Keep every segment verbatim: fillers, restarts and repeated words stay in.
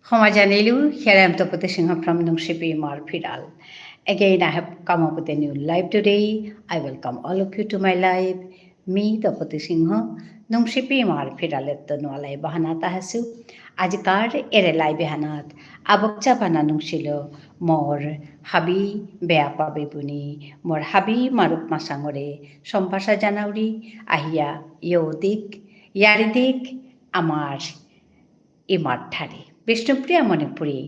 ক্ষমা জানিলু, here I am Tapati Singha from Nungshipi Imar Phiral. Again, I have come up with a new live today. I welcome all of you to my live. মি তপতি সিংহ, নুংশিপি ইমার ফিরালেত্ত নুয়া live আহানাত আহেসু। আজিকার এরে live এহানাত আবকচা বানা নুংশিল মোর হাবি বেয়াপা বেবুনি, মোর হাবি মারুপ মাসাঙরে সম্ভাষা জানাউরি, আহিয়া ইয়ৌদিক, ইয়ারিদিক, আমার ইমার ঠারে। বিষ্ণুপ্রিয়া মণিপুরী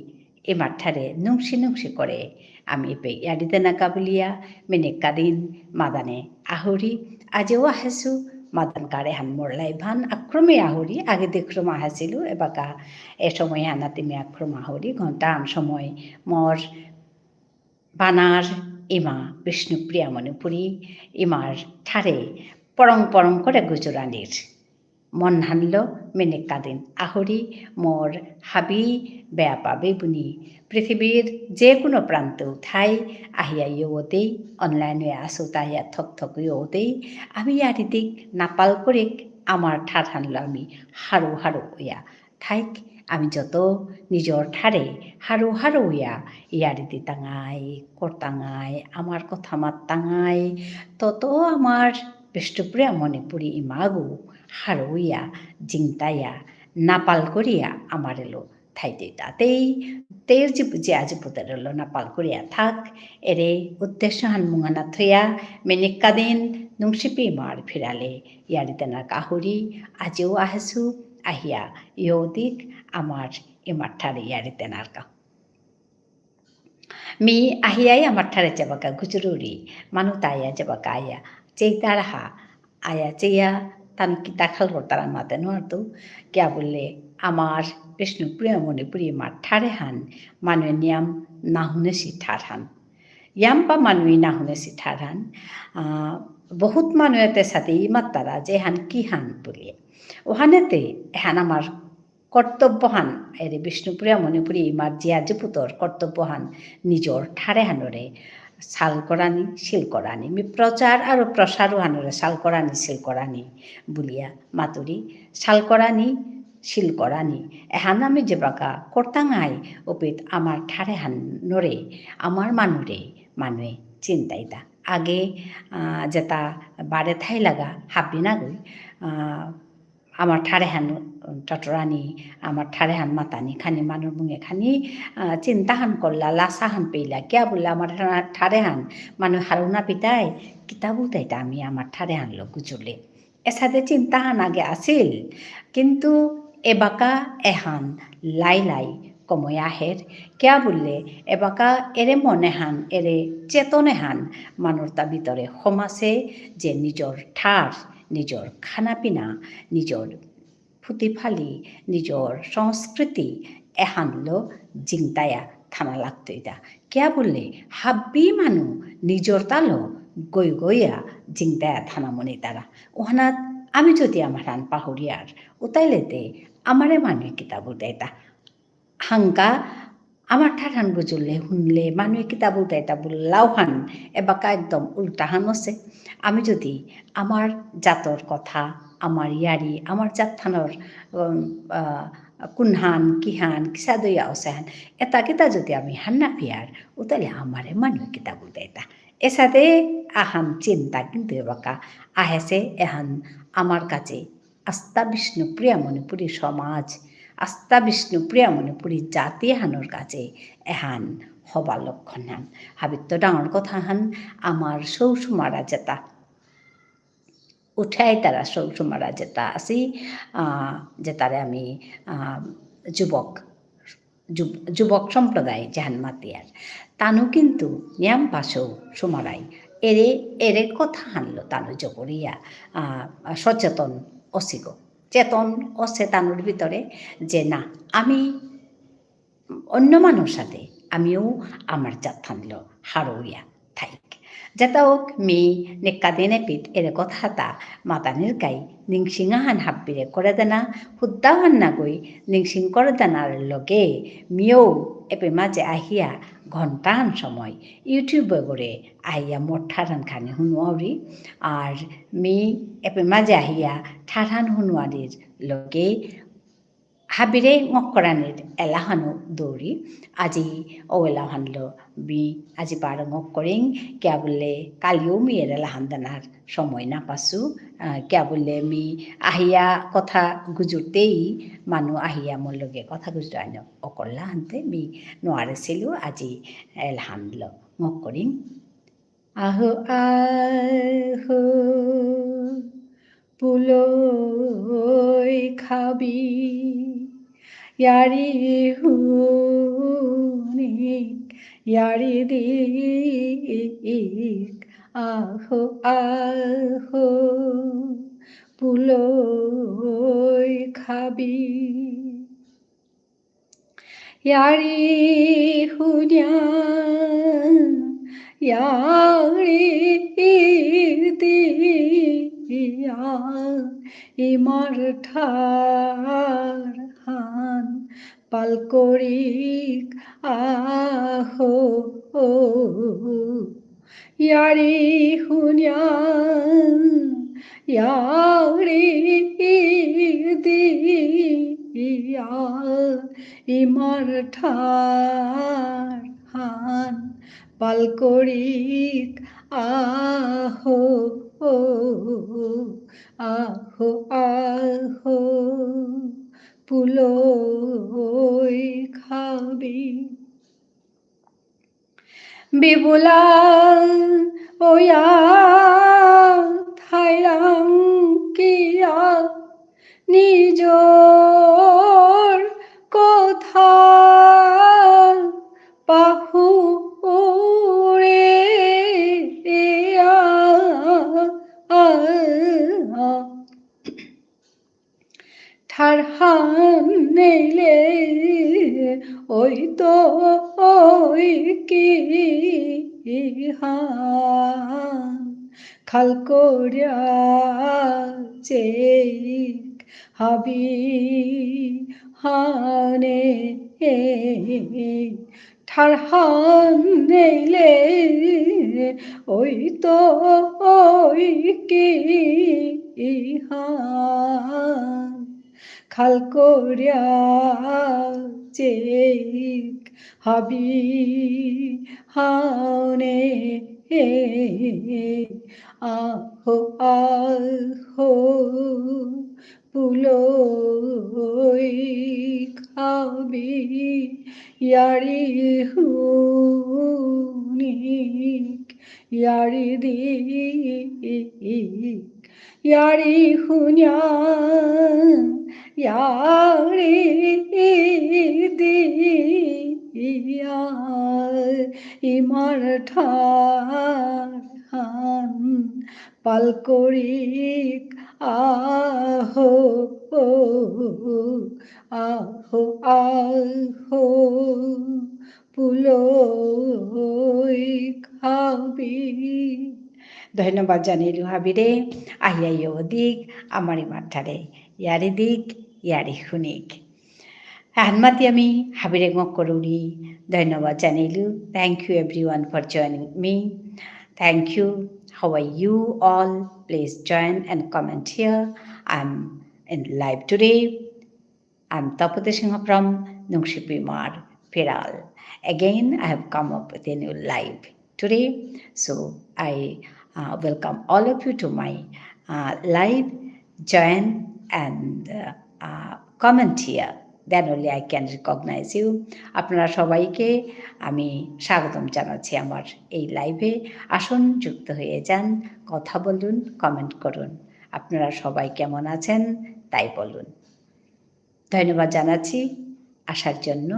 ইমার ঠারে নুংশি নুংশি করে আমি এপে ইয়ারি দেনাকা বুলিয়া মিনিক্কা দিন মাদানে আহুরি। আজেও আহেসু মাদান কারে হান মোর live হান আক্রমে আহুরি। আগে দেখক্রম আহেসিলু এবাকা এ সময় হানাতে মি আক্রম আহুরি। ঘন্টা হান সময় মোর বানার ইমা বিষ্ণুপ্রিয়া মণিপুরী ইমার ঠারে পরং পরং করে গুজরানির মন হানলো মিনিক্কা দিন আহুরি মোর হাবি বেয়াপা বেবুনি পৃথিবীর যে কোনো প্রান্ত থাই আহিয়া ইয়ৌতেই online এ আসো তাইয়া থক থক ইয়ৌতেই আমি ইয়ারিদিক নাপাল করিক আমার ঠার হানলো আমি হারু হারু ইয়া থাইক আমি যত নিজর ঠারে হারু হারু ইয়া ইয়ারি দিতাঙাই, করতাঙাই, আমার কথা মাততাঙাই, তত আমার বিষ্ণুপ্রিয়া মণিপুরী ইমাগু হারু ইয়া, জিংতায়া, নাপাল করিয়া আমারেলো থাইতে তাতেই, তের যে, যে আজি পুতারেলো নাপাল করিয়া থাক, এরে উদ্দেশ্য হান মুঙানা থইয়া, মিনিক্কা দিন নুংশিপি ইমার ফিরালে, ইয়ারি দেনার কাহুরি, আজিও আহেসু, আহিয়া, ইয়ৌদিক, আমার ইমার ঠারে ইয়ারি দেনার কা। মি আহিয়াই আমার ঠারে যাবাকা গুজরুরি, মানু তাইয়া যাবাকা আয়া, চেইতার হা, আয়া চেয়া, তানু কিতা খাল করতারা মাতে নুয়ারতু, কিয়া বুললে, আমার বিষ্ণুপ্রিয়া মণিপুরী ইমার ঠারে হান, মানুয়ে নিয়াম না হুনেসি ঠার হান। ইয়াম্পা মানুয়ে না হুনেসি ঠার হান, আহ, বহুত মানুয়ে তে সাথে ই মাত্তারা যে হান কি হান বুলিয়া। ওহানেতে এহান আমার কর্তব্য হান, এরে বিষ্ণুপ্রিয়া মণিপুরী ইমার জিয়া জিপুতর কর্তব্য হান নিজর ঠারে হানরে সাল করানি, সিল করানি। মি প্রচার আর প্রসার হানরে সাল করানি, সিল করানি বুলিয়া মাতুরি, সাল করানি, সিল করানি। এহান আমি যেবাকা করতাঙাই, ওপিত আমার ঠারে হানরে, আমার মানুরে, মানুয়ে চিন্তাইতা। আগে, আহ, যেতা বারে থাই লাগা, হাবি না গই, আহ, আমার ঠারে হান টটরানি, আমার ঠারে হান মাতানি খানি মানুর মুঙে খানি, আহ, চিন্তা হান করলা, লাসা হান পেইলা, কিয়া বুললে আমার ঠা-, ঠারে হান মানু হারৌ না পিতাই, কিতা বুলতাইতা আমি আমার ঠারে হানলো গুজুরলে। এসাদে চিন্তা হান আগে আসিল, কিন্তু এবাকা এহান লাই লাই কময়া আহের, কিয়া বুললে এবাকা এরে মনে হান, এরে চেতনে হান, মানুর তা ভিতরে হমাসে যে নিজর ঠার, নিজর খানা পিনা, নিজর ফুতিফালি, নিজর সংস্কৃতি, এহানলো জিংতায়া থানা লাগতইতা। কিয়া বুললে, হাব্বি মানু নিজর তালো গই গইয়া জিংতায়া থানা মনিতারা। ওহানাত আমি যদি আমার হান পাহুরিয়ার, উতাইলেতে আমারে মানুয়ে কিতা বুলতাইতা। হাঙ্কা আমার ঠারহান গুজুরলে হুনলে মানুয়ে কিতা বুলতাইতা বুললাও হান, এবাকা একদম উল্টা হান আছে। আমি যদি আমার জাতর কথা, আমার ইয়ারি, আমার জাতহানর, উম, আহ, কুনহান, কিহান, কিসাদইয়া অসেহান, এতা কিতা যদি আমি হান্না পিয়ার, উতালে আমারে মানুয়ে কিতা বুলতাইতা। এসাদে আহান চিন্তা কিন্তু এবাকা আহেসে এহান আমার কাছে আস্তা বিষ্ণুপ্রিয়া মণিপুরী সমাজ, আস্তা বিষ্ণুপ্রিয়া মণিপুরী জাতি হানর কাছে এহান হবা লক্ষণ হান। হাবিত্ত ডাঙর কথা হান, আমার সৌ সুমারা যেতা উঠাই তারা সৌ সুমারা যেতা আছি, আহ, যেতারে আমি, আহ, যুবক যুব-, যুবক সম্প্রদায় যেহান মাতিয়ার। তানু কিন্তু নিয়াম পাশেও সুমারাই। এরে, এরে কথা হানলো তানু জবরিয়া, আহ, সচেতন অসিগো। চেতন অসে তানুর ভিতরে যে না, আমি অন্য মানুর সাথে আমিও আমার জাত হানলো হারৌয়া। থাইক। যেতা হোক, মি নিক্কা দিনে পিত এরে কথাতা মাতানির কাই নিংসিং আহান হাব্বিরে করে দেনা, হুদ্দা হান নাগই নিংসিং করে দেনার লগে মিও এপে মাঝে আহিয়া ঘন্টাহান সময় YouTube গরে আহিয়া মোর ঠারহান খানি হুনুয়াউরি। আর মি এপে মাঝে আহিয়া ঠারহান হুনুয়ারির লগে হাবিরে ঙক্করানির এলাহানউ দৌরি, আজি ঔ এলাহানলো মি আজি বারো ঙক্করিং, কিয়া বুলে কালিও মি এর এলাহান দেনার সময় না পাসু, আহ, কিয়া বুলে মি আহিয়া কথা গুজুরতেই মানু আহিয়া মোর লগে কথা গুজুরানি অকরলা হানতে মি নোয়ারেসিলু আজি এলাহানলো ঙক্করিং। আহো, আহো, পুলই খাবি, য়ারি হুনিক, য়ারি দিক। আহো, আহো, পুলই খাবি। য়ারি হুনিয়া, য়ারি দিয়া, ইমার ঠারহান পালকরিক আহো। য়ারি হুনিয়া, য়ারি দিয়া, ইমার ঠারহান পালকরিক আহো, আহো, আহো, পুলই খাবি। বিবুলা অয়া থাইরাং কিয়া নিজর কথা পাহুরিয়া। ঠারহান নেইলে অইতই কিহান, খাল করিয়া চেইক হাবি হানে। ঠারহান নেইলে অইতই কিহান, খাল করিয়া চেইক হাবি হানে। আহো, আহো, পুলই খাবি, য়ারি হুনিক, য়ারি দিক। য়ারি হুনিয়া, য়ারি দিয়া, ইমার ঠারহান পালকরিক আহো, আহো, আহো, পুলই খাবি। ধন্যবাদ জানাইলু হাবিরে, আহিয়া ইয়ো দিক, আমারি মাঠারে, য়ারি দিক, য়ারি হুনিক। আহান মাতি আমি হাবিরে ঙক্করুরি, ধন্যবাদ জানাইলু। Thank you everyone for joining me. Thank you. How are you all? Please join and comment here. I'm in live today. I'm Tapati Singha from Nungshipi Mar, Peral. Again, I have come up with a new live today. So I, uh, welcome all of you to my, uh, live. Join and, uh, uh, comment here. Then only I can recognize you. আপনারা সবাইকে আমি স্বাগতম জানাচ্ছি আমার এই live-এ। আসুন, যুক্ত হয়ে যান, কথা বলুন, comment করুন। আপনারা সবাই কেমন আছেন, তাই বলুন। ধন্যবাদ জানাচ্ছি আসার জন্য।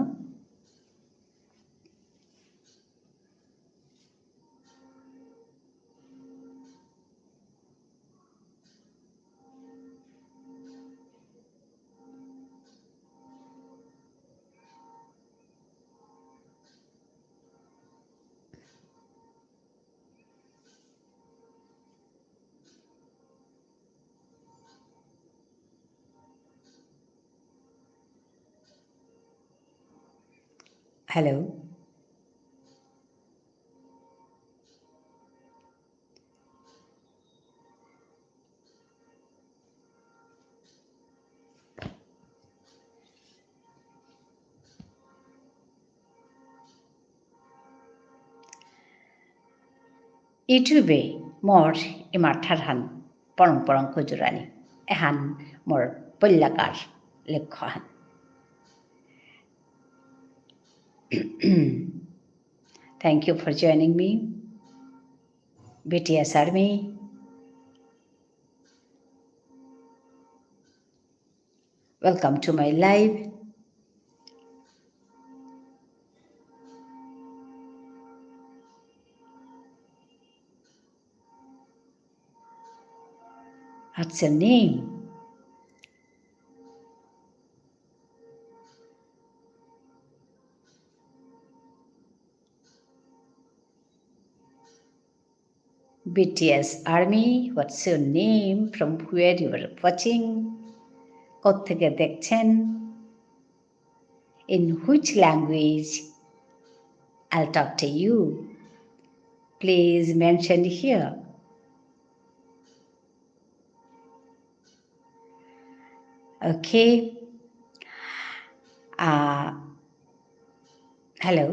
Hello. YouTube-এ মোর ইমার ঠারহান পরং পরং গুজরানি। এহান মোর পল্লাকার লক্ষ্যহান। Thank you for joining me, B T S Army. Welcome to my live. What's your name? B T S Army, what's your name? From where you are watching? কোত্থেকে দেখছেন? In which language? I'll talk to you. Please mention here. Okay. Uh, hello.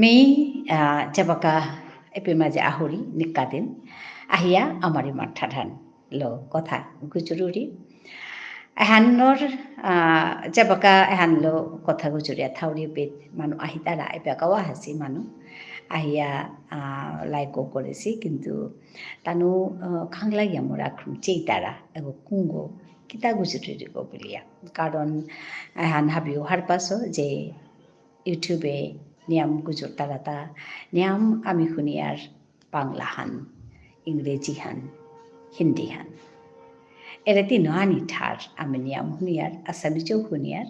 মি, আহ, যেবাকা এপি মাঝে আহুরি নিকাদিন, আহিয়া আমার ইমার ঠারহানলো কথা গুজরুরি। এহানর, আহ, যেবাকা এহানলো কথা গুজরিয়া থাউরি বেত মানু আহিতারা, এবাকাও আহাসি মানু। আহিয়া, আহ, like ও করেসি, কিন্তু তানু, আহ, খাংলাগিয়া মোর আক্রম চেইতারা, এগো কুঙ্গো, কিতা গুজরুরিগো বুলিয়া। কারণ, এহান হাবিও হারপাসো যে YouTube-এ নিয়াম গুজরতারাতা, নিয়াম আমি হুনিয়ার বাংলাহান, ইংরেজিহান, হিন্দিহান। এরে তিনহানি ঠার আমি নিয়াম হুনিয়ার, আসামিজও হুনিয়ার।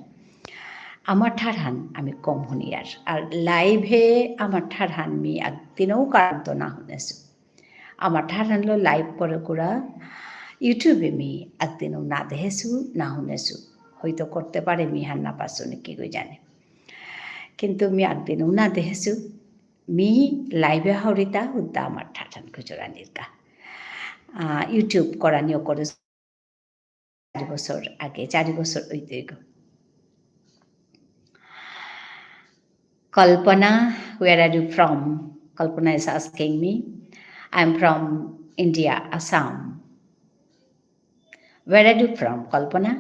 আমার ঠারহান আমি কম হুনিয়ার। আর live-এ আমার ঠারহান মি একদিনও কারান্ত না হুনেসু। আমার ঠারহানলো live করে করা YouTube-এ মি একদিনও না দেহেসু, না হুনেসু। হয়তো করতে পারে মি হার না পাসু নি কি গো জানে। কিন্তু মি একদিনও না দেহেসু। মি live-এ হাউরিতা হুদ্দা আমার ঠারহান গুজরানির কা। আহ, YouTube করানিও করে চারি বছর আগে, চারি বছর ওই তো এগো। Kalpana, where are you from? Kalpana is asking me. I'm from India, Assam. Where are you from, Kalpana?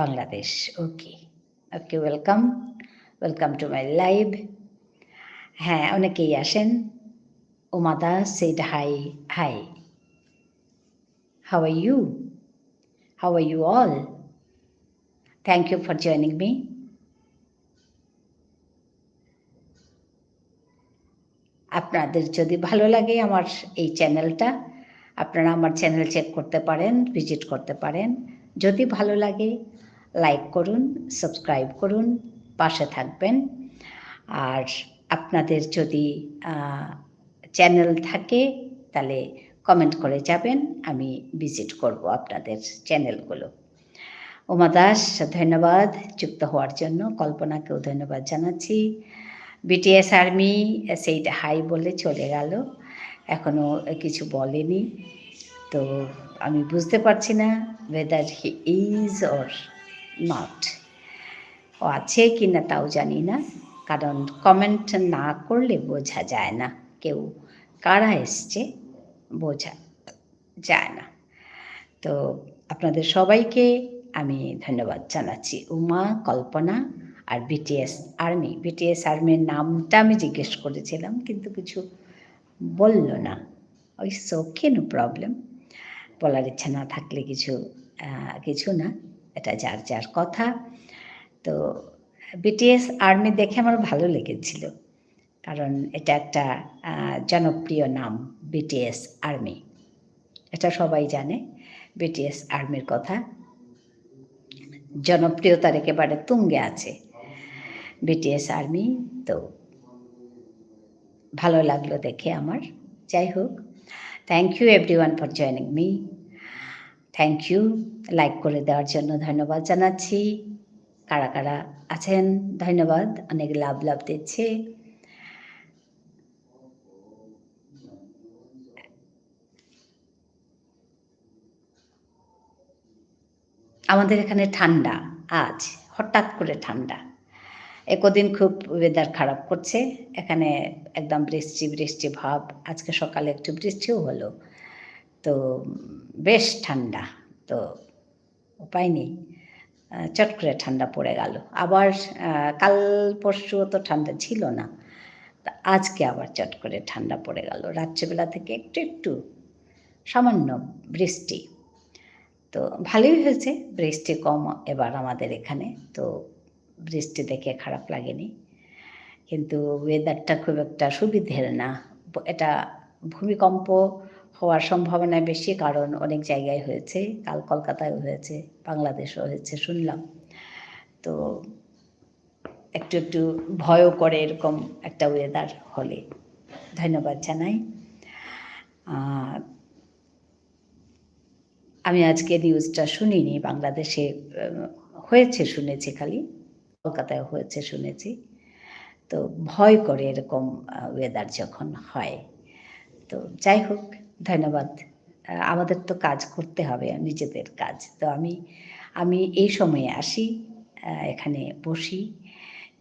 Bangladesh, okay. Okay, welcome. Welcome to my live. হ্যাঁ, অনেকেই আসেন। উমা Das said hi, hi. How are you? How are you all? Thank you for joining me. আপনাদের যদি ভালো লাগে আমার এই channel-টা, আপনারা আমার channel check করতে পারেন, visit করতে পারেন। যদি ভালো লাগে, like করুন, subscribe করুন, পাশে থাকবেন। আর আপনাদের যদি, আহ, channel থাকে, তাহলে comment করে যাবেন, আমি visit করব আপনাদের channel-গুলো। উমা দাস, ধন্যবাদ যুক্ত হওয়ার জন্য। কল্পনাকেও ধন্যবাদ জানাচ্ছি। বিটিএস আর্মি said hi বলে চলে গেল, এখনো কিছু বলেনি। তো আমি বুঝতে পারছি না whether he is or not। ও আছে কি না তাও জানি না, কারণ comment না করলে বোঝা যায় না কেউ কারা এসছে, বোঝা যায় না। তো আপনাদের সবাইকে আমি ধন্যবাদ জানাচ্ছি। উমা, কল্পনা আর বিটিএস আর্মি। বিটিএস আর্মির নামটা আমি জিজ্ঞেস করেছিলাম, কিন্তু কিছু বলল না। It's okay, no problem। বলার ইচ্ছা না থাকলে কিছু, আহ, কিছু না, এটা যার যার কথা। তো বিটিএস আর্মি দেখে আমার ভালো লেগেছিল, কারণ এটা একটা, আহ, জনপ্রিয় নাম, বিটিএস আর্মি। এটা সবাই জানে, বিটিএস আর্মির কথা। জনপ্রিয়তার একেবারে তুঙ্গে আছে বিটিএস আর্মি। তো ভালো লাগলো দেখে আমার। যাই হোক, thank you everyone for joining me. Thank you, like করে দেওয়ার জন্য ধন্যবাদ জানাচ্ছি। কারা কারা আছেন, ধন্যবাদ। অনেক লাভ লাভ দিচ্ছে। আমাদের এখানে ঠান্ডা, আজ হঠাৎ করে ঠান্ডা। একদিন খুব ওয়েদার খারাপ করছে, এখানে একদম বৃষ্টি বৃষ্টি ভাব। আজকে সকালে একটু বৃষ্টিও হলো, তো বেশ ঠান্ডা। তো উপায় নেই, আহ, চট করে ঠান্ডা পড়ে গেল। আবার, আহ, কাল পরশু অত ঠান্ডা ছিল না, তা আজকে আবার চট করে ঠান্ডা পড়ে গেল। রাত্রিবেলা থেকে একটু একটু সামান্য বৃষ্টি। তো ভালোই হয়েছে, বৃষ্টি কম এবার আমাদের এখানে, তো বৃষ্টি দেখে খারাপ লাগেনি। কিন্তু ওয়েদারটা খুব একটা সুবিধের না। ব-, এটা ভূমিকম্প হওয়ার সম্ভাবনা বেশি, কারণ অনেক জায়গায় হয়েছে, কাল কলকাতায় হয়েছে, বাংলাদেশও হয়েছে শুনলাম। তো একটু একটু ভয়ও করে এরকম একটা ওয়েদার হলে। ধন্যবাদ জানাই। আহ, আমি আজকে নিউজটা শুনিনি, বাংলাদেশে, আহ, হয়েছে শুনেছি খালি, কলকাতায় হয়েছে শুনেছি। তো ভয় করে এরকম, আহ, ওয়েদার যখন হয়। তো যাই হোক, ধন্যবাদ। আহ, আমাদের তো কাজ করতে হবে, নিজেদের কাজ। তো আমি, আমি এই সময়ে আসি, আহ, এখানে বসি,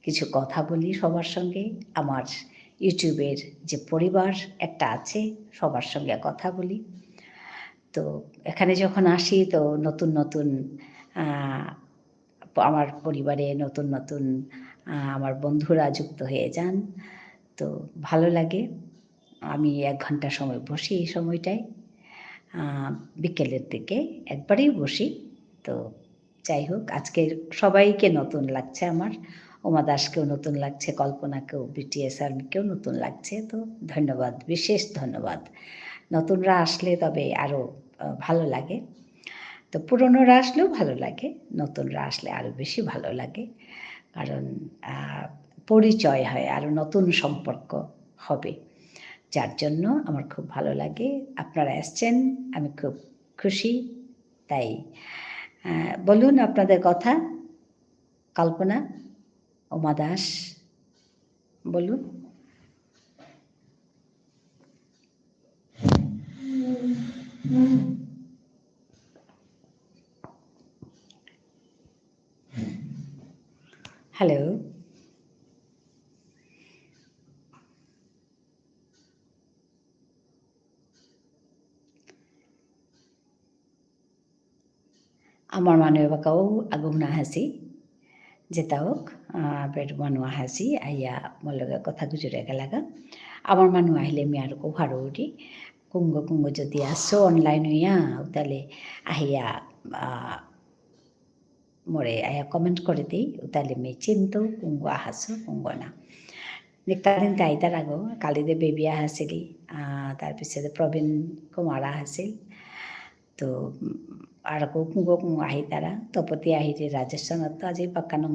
কিছু কথা বলি সবার সঙ্গে। আমার YouTube-এর যে পরিবার একটা আছে, সবার সঙ্গে কথা বলি। তো এখানে যখন আসি, তো নতুন নতুন, আহ, প-, আমার পরিবারে নতুন নতুন, আহ, আমার বন্ধুরা যুক্ত হয়ে যান। তো ভালো লাগে। আমি এক ঘন্টা সময় বসি এই সময়টায়। আহ, বিকেলের দিকে একবারই বসি। তো যাই হোক, আজকে সবাইকে নতুন লাগছে আমার। উমা দাসকেও নতুন লাগছে, কল্পনাকেও, বিটিএস আর্মিকেও নতুন লাগছে। তো ধন্যবাদ, বিশেষ ধন্যবাদ। নতুনরা আসলে তবে আরো, আহ, ভালো লাগে। তো পুরনোরা আসলেও ভালো লাগে, নতুনরা আসলে আরো বেশি ভালো লাগে। কারণ, আহ, পরিচয় হয়, আরো নতুন সম্পর্ক হবে। যার জন্য আমার খুব ভালো লাগে। আপনারা এসছেন, আমি খুব খুশি। তাই, আহ, বলুন আপনাদের কথা। কল্পনা, উমা দাস, বলুন। হ্যালো। আমার মানু এবাকাও আগ হুনা আহেসি, যেতা হোক, আহ, বের মানু আহেসি, আইয়া মোর লগে কথা গুজরে গেলাগা। আমার মানু আহিলে মি আরকো হারৌরি, কুঙগ কুঙগ যদি আসো online হইয়া, উতালে আহিয়া, আহ, মোরে আয়া comment করে দেই, উতালে মি চিনতৌ কুঙগ আহাসো, কুঙগ না। নিকাদিন তাই তার আগো, কালিদে বেবি আহাসিলি, আহ, তার পিছে প্রবীণ কুমার আহাসিল। তো, উম, আরকো কুঙগ কুঙগ আহিতারা, তপতি আহিরে রাজস্থানত, আজি পাক্কা নং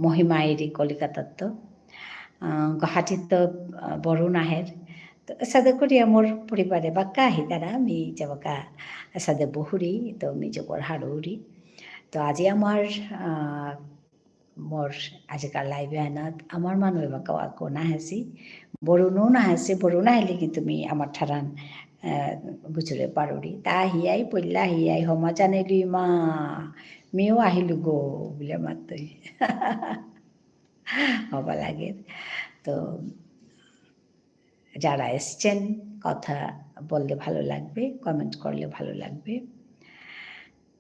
মহিমা এরি কলিকাতাত, আহ, গুয়াহাটিত, আহ, বরুণ আহের। তো, এসাদে করিয়া মোর পরিবারে বাক্কা আহিতারা, মি যেবাকা এসাদে বহুরি, তো মি জবর হারৌরি। তো, আজি আমার, আহ, মোর আজিকার live এহানাত আমার মানু এবাকাও আকো না আহেসি, বরুণও না আহেসি, বরুণ আহিলে কিন্তু মি আমার ঠারহান, আহ, গুজরে পারৌরি। তা আহিয়াই, পইলা আহিয়াই, হমা জানেলি মা, মিও আহিলু গো, বুলে মাতই। হবা লাগে। তো, যারা এসছেন, কথা বললে ভালো লাগবে, comment করলে ভালো লাগবে।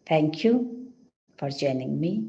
Thank you for joining me.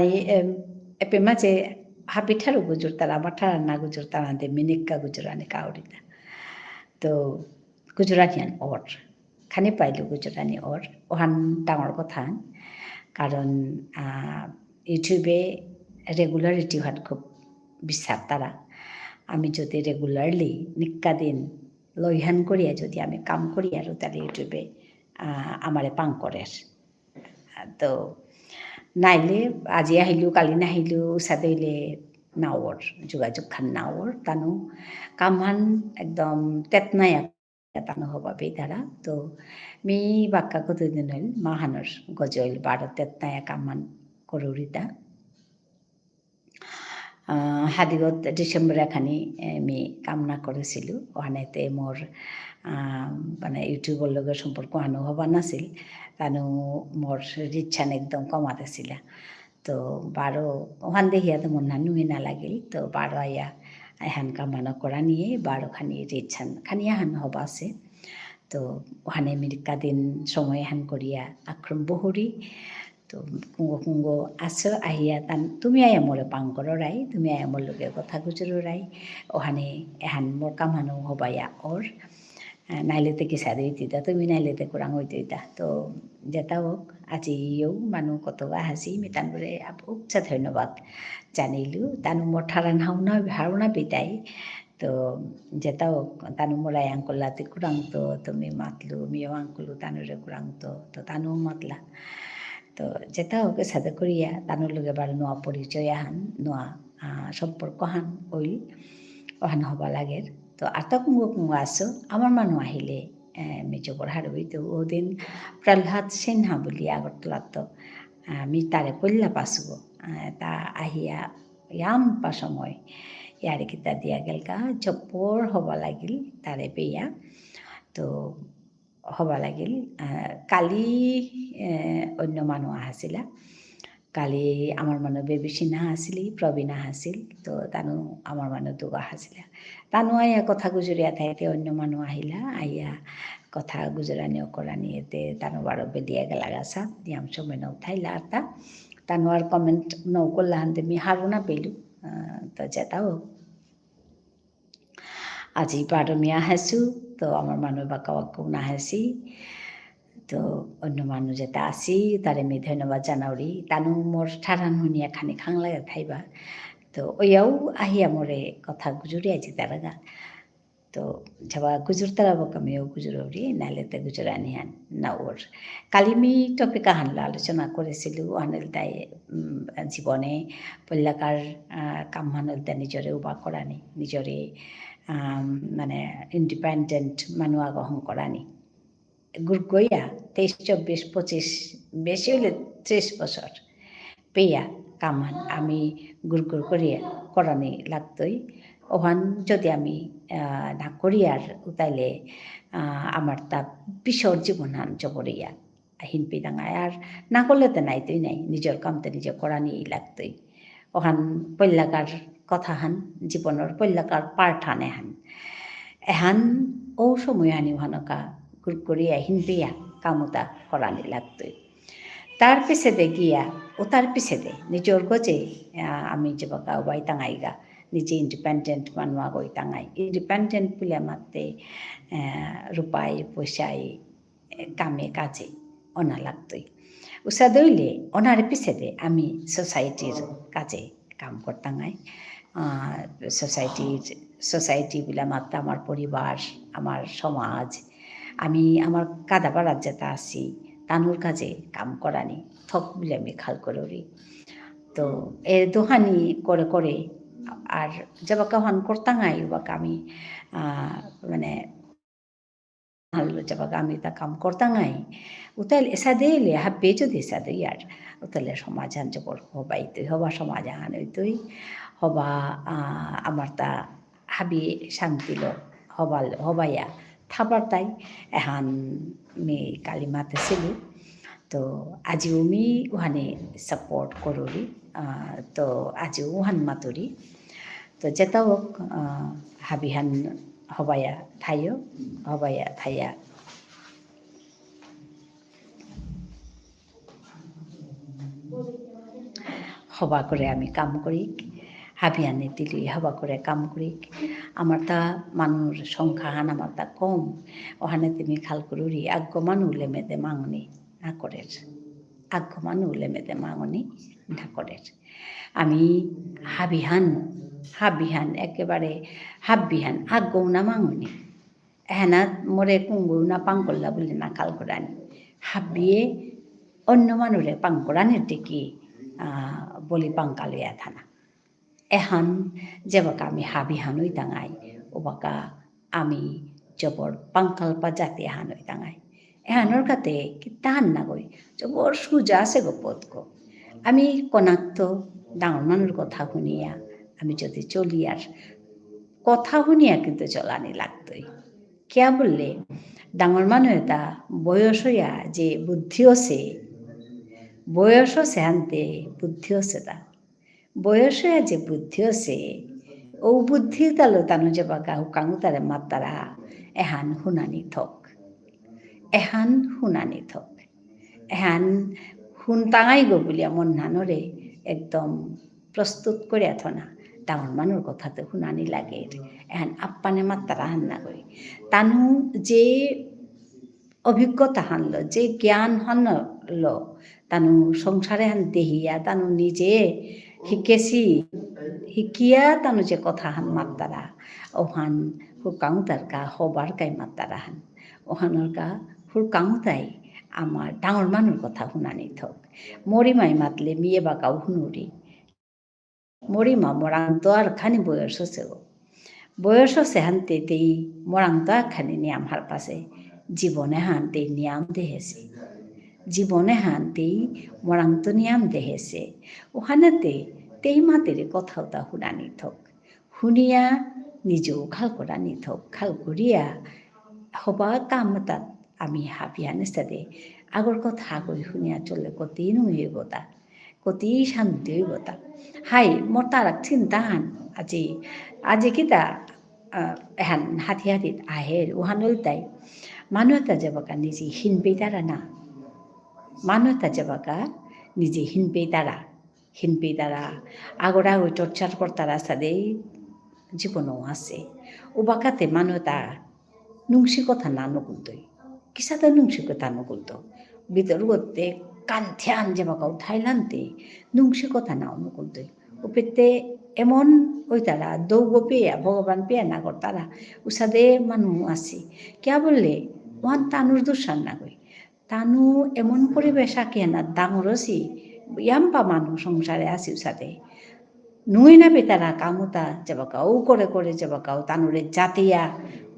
Um, এপে মাঝে হাবি ঠারও গুজুরতারা, আমার ঠারহান না গুজুরতারা দে মি নিকা গুজুরানি কাউরিতা। তো গুজুরানিহান অর। খানি পাইলু গুজুরানি অর। ওহান ডাঙর কথা। কারণ, আহ, YouTube-এ regularity হান খুব বিচারতারা। আমি যদি regularly নিকা দিন লইহান করিয়া যদি আমি কাম করিয়ার তাহলে YouTube-এ, আহ, আমারে পাং করের। তো নাইলে আজি আহিলু, কালি নাহিলু, উসাদে ইলে নাওর, যোগাযোগহান নাওর, তানু কামহান একদম তেতনায়া তানু হবা পেইতারা। তো মি বাক্কা কতদিন হইল, মাহানর গজল বারো তেতনায়া কামহান করুরিতা। আহ, হাদিগত ডিসেম্বর এখানি, এ, মি কামনা করেসিলু। ওহানেতে মোর, আহ, মানে YouTube-র লগে সম্পর্ক আনো হবা নাসিল। তানু মোর reach হান একদম কমাতেসিলা। তো বারো, ওহান দেহিয়া তো মন হান নুয়ে না লাগিল। তো বারো আয়া, এহান কামহান করানিয়ে, বারো খানি reach হান, খানি আহান হবা আসে। তো ওহানে মি নিকা দিন সময় হান করিয়া আক্রম বহুরি। তো কুঙ্গ কুঙ্গ আসো আহিয়া তান, তুমি আয়া মোরে পাং কররাই, তুমি আয়া মোর লগে কথা গুজররাই, ওহানে এহান মোর কামহানও হবায়া অর। আহ, নাইলেতে কিসাদে ইতিতা, তুমি নাইলেতে কুরাং হইতইতা। তো যেতা হোক, আজি ইয়ো মানু কতগা হাসি, মি তানুরে আপ-, উপচা ধন্যবাদ জানিলু। তানু মোর ঠারহান হাউনা, হারুনা পিতাই। তো যেতা হোক, তানু মোরাই আঙকরলা তে কুরাংতো, তো মি মাতলু, মিও আঙকরলু তানুরে কুরাংতো, তো তানু মাতলা। তো যেতা হোক, এসাদে করিয়া, তানুর লগে বারো নুয়া পরিচয় আহান, নুয়া, আহ, সম্পর্ক হান অইল, ওহান হবা লাগের। তো আরতা কুঙ্গ কুঙ্গ আসো, আমার মানু আহিলে, এ, মি জবর হারৌ ইতু, ওদিন প্রহ্লাদ সিনহা বুলি আগরতলাত, আহ, মি তারে পল্লা পাসুগো, আহ, তা আহিয়া ইয়াম্পা সময়, ইয়ারি কিতা দিয়া গেলগা, জবর হবা লাগিল, তারে পেয়া। তো হবা লাগিল, আহ, কালি, এ, অন্য মানু আহাসিলা। কালি আমার মানু বেবি সিনহা আসিলি, প্রবীণ আহাসিল, তো তানু আমার মানু দুগা আহাসিলা। তানু আয়া কথা গুজরিয়া থাইতে অন্য মানু আহিলা, আয়া কথা গুজরানি অকরানি এতে তানু বারো বেলিয়া গেলাগা সা, নিয়াম সময় না উঠাইলা আরতা। তানু আর comment না করলা হানতে মি হারুনা পেলু, আহ, তো যেতা হোক। আজি বারো মি আহেসু, তো আমার মানু বাক্কা বাক্কা না আহেসি। তো অন্য মানু যেতা আসি, তারে মি ধন্যবাদ জানাউরি। তানু মোর ঠারহান হুনিয়া খানি খাংলাগা থাইবা। তো ওয়াও আহিয়া মোরে কথা গুজুরি আজি তারাগা। তো যাবা গুজুরতারা বাক্কা মিও গুজুরৌরি, নাইলেতে গুজুরানিহান না অর। কালি মি topic আহানলো আলোচনা করেসিলু, অহান ইলতাই, উম, জীবনে পল্লাকার, আহ, কামহান ইলতা নিজরে উবা করানি, নিজরে, আহ, মানে independent মানু আগ হঙকরানি। গুরগইয়া তেইশ, চব্বিশ, পঁচিশ, বেশি হইলে ত্রিশ বছর পেয়া কামহান আমি গুরগুর করিয়া করানি লাগতই। ওহান যদি আমি, আহ, না করিয়ার উতাইলে, আহ, আমার তা পিছর জীবনহান জবরিয়া হিনপি দাঙায়। আর না করলে তো নাইতই নাই, নিজর কাম তো নিজে করানি লাগতই। ওহান পল্লাকার কথাহান, জীবনর পল্লাকার part হান এহান। এহান ও সময়হানি ওহানকা গুরগুরিয়া হিনপিয়া কামুতা করানি লাগতই। তার পিছেদে গিয়া, ও তার পিছেদে নিজর গজে, আহ, আমি যেবাকা ওবাই তাঙাইগা, নিজে independent মানু আগ অইতাঙাই। Independent বুলে মাতে, আহ, রূপাই, পয়সাই, কামে কাজে অনা লাগতই। উসাদে অইলে অনার পিছেদে আমি society-র কাজে কাম করতাঙাই। আহ, society-র, society বুলে মাত্র আমার পরিবার, আমার সমাজ, আমি আমার কাদাপাড়াত যেতা আসি, তানুর কাজে কাম করানি থক বুলে আমি খাল করুরি। তো এ দুহানি করে করে আর যেবাকা ওহান করতাঙাই, ওবাকা আমি, আহ, মানে, হানলো যাবাকা আমি তা কাম করতাঙাই। উতাইলে এসাদে ইলে হাব্বি যদি এসাদে ইয়ার। উতাইলে সমাজহান জবর হবা ইতই, হবা সমাজহান ইতই। হবা, আহ, আমার তা হাবি শান্তিলো হবা, হবাইয়া থাপারতাই। এহান মি কালি মাতেসিলু। তো আজিও মি ওহানে support করুরি। আহ, তো আজিও ওহান মাতুরি। তো যেতা হোক, আহ, হাবিহান হবাইয়া থাইও, হবাইয়া থাইয়া। হবা করে আমি কাম করিক, হাবিহানে তিলি হবা করে কাম করিক। আমার তা মানুর সংখ্যা হান আমার তা কম, ওহানে তুমি খাল করুরি, আগ্য মানু লেমেদে মাঙনি না করের। আগ্য মানু লেমেদে মাঙনি না করের। আমি হাবিহান, হাবিহান একেবারে হাবিহান আগ্য না মাঙনি। এহানাত মোরে কুঙ্গু না পাং করলা বুলি না খাল করানি। হাবিয়ে অন্য মানুরে পাং করানির দেখি, আহ, বলি পাং কালিয়া থানা। এহান যেবাকা আমি হাবিহান হইতাঙাই, ওবাকা আমি জবর পাংকালপা জাতি এহান হইতাঙাই। এহানর কাতে কিতান না গই, জবর সুজা আছে গো পথ গো। আমি কনাক্ত ডাঙর মানুর কথা শুনিয়া, আমি যদি চলি আর কথা শুনিয়া কিন্তু চলানি লাগতই। কিয়া বুললে, ডাঙর মানু এতা বয়স হইয়া যে বুদ্ধি আছে, বয়স আছে হানতে বুদ্ধি আছে তা। বয়স হইয়া যে বুদ্ধি আছে, ও বুদ্ধি তালো তানু যেবাকা হুকাঙুতারে মাতারা, এহান হুনানি থক। এহান হুনানি থক। এহান হুনতাঙাই গো বুলিয়া মন নানরে একদম প্রস্তুত করিয়া থনা। ডাঙর মানুর কথা তো হুনানি লাগে। এহান আপ্পানে মাতারা হান না গই। তানু যে অভিজ্ঞতা হানলো, যে জ্ঞান হানলো, তানু সংসারে হান দেহিয়া, তানু নিজে হিকেসি, হিকিয়া তানু যে কথা হান মাতারা, ওহান হুকাঙুতার কা হবার কাই মাতারা হান। ওহানর কা হুকাঙুতাই আমার ডাঙর মানুর কথা হুনানি থক। মরি মাই মাতলে মিয়ে বাকাও হুনুরি। মরি মা মরাং তো আর খানি বয়স আছে গো। বয়স আছে হানতে তেই মরাং তো আর খানি নিয়াম হারপাসে। জীবনে হানতে নিয়াম দেহেসে। জীবনে হানতেই মরাং তো নিয়াম দেহেসে। ওহানেতে তেই মাতেরে কথা উতা হুনানি থক। হুনিয়া নিজেও খাল করানি থক। খাল করিয়া হবা কাম তাত আমি হাবিহানে সাদে। আগর কথা আগই হুনিয়া চললে কতি নুই হইব তা। কতি শান্তি হইব তা। হাই, মোর তারাক চিন্তা হান। আজি, আজি কিতা, আহ, এহান হাতি হাতিত আহের, উহান উল্টাই। মানু এতা যেবাকা নিজে হিন পেইতারা না। মানু এতা যেবাকা নিজে হিন পেইতারা। হিন পেইতারা। আগরা ওই torture করতারা সাদে জীবনও আছে। উবাকাতে মানু এতা নুংসি কথা না নুকুলতই। কিসাদে নুংসি কথা নুকুলতো। ভিতর গতে কান্থিয়ান যেবাকা উঠাইলানতে নুংসি কথা না নুকুলতই। উপেতে এমন ওইতারা দৌগ পেয়া, ভগবান পেয়া না করতারা। উসাদে মানু আছে। কিয়া বুললে? ওহান তানুর দুষান না গই। তানু এমন পরিবেশ আকিয়া না ডাঙর অসি, ইয়াম্পা মানু সংসারে আসি উসাদে। নুই না পেইতারা কামুতা যেবাকাও করে করে যেবাকাও তানুরে জাতিয়া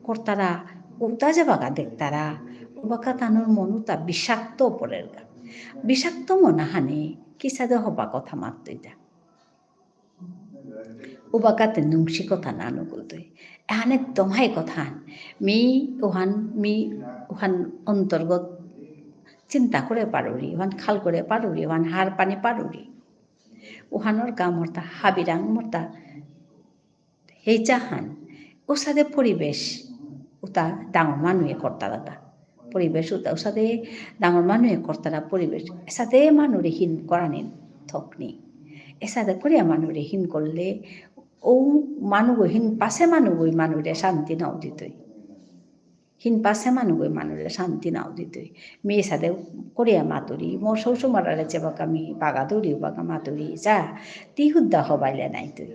করতারা, উতা যেবাকা দেখতারা, উবাকা তানুর মন উতা বিষাক্ত পড়েরগা। বিষাক্ত মন আহানে কিসাদে হবা কথা মাততইতা। উবাকাতে নুংসি কথা না নুকুলতই। এহান একদম হাই কথা হান। মি ওহান, মি ওহান অন্তর্গত চিন্তা করে পারুরি, ওহান খাল করে পারুরি, ওহান হার পানি পারুরি। ওহানর কা মোরতা হাবিরাং মোরতা হেইচা হান। উসাদে পরিবেশ উতা ডাঙর মানুয়ে করতারাতা। পরিবেশ উতা, উসাদে ডাঙর মানুয়ে করতারা পরিবেশ। এসাদে মানুরে হিন করানি থকনি। এসাদে করিয়া মানুরে হিন করলে ও মানুগ হিন পাসে মানুগ মানুরে শান্তি নাও দিতই। হিন পাসে মানুগ মানুরে শান্তি নাও দিতই। মি এসাদে করিয়া মাতুরি, মোর সৌসুমারারে যেবাকা মি বাগা দৌরি বাগা মাতুরি, যা, তি হুদ্দা হবাইলে নাই তুই।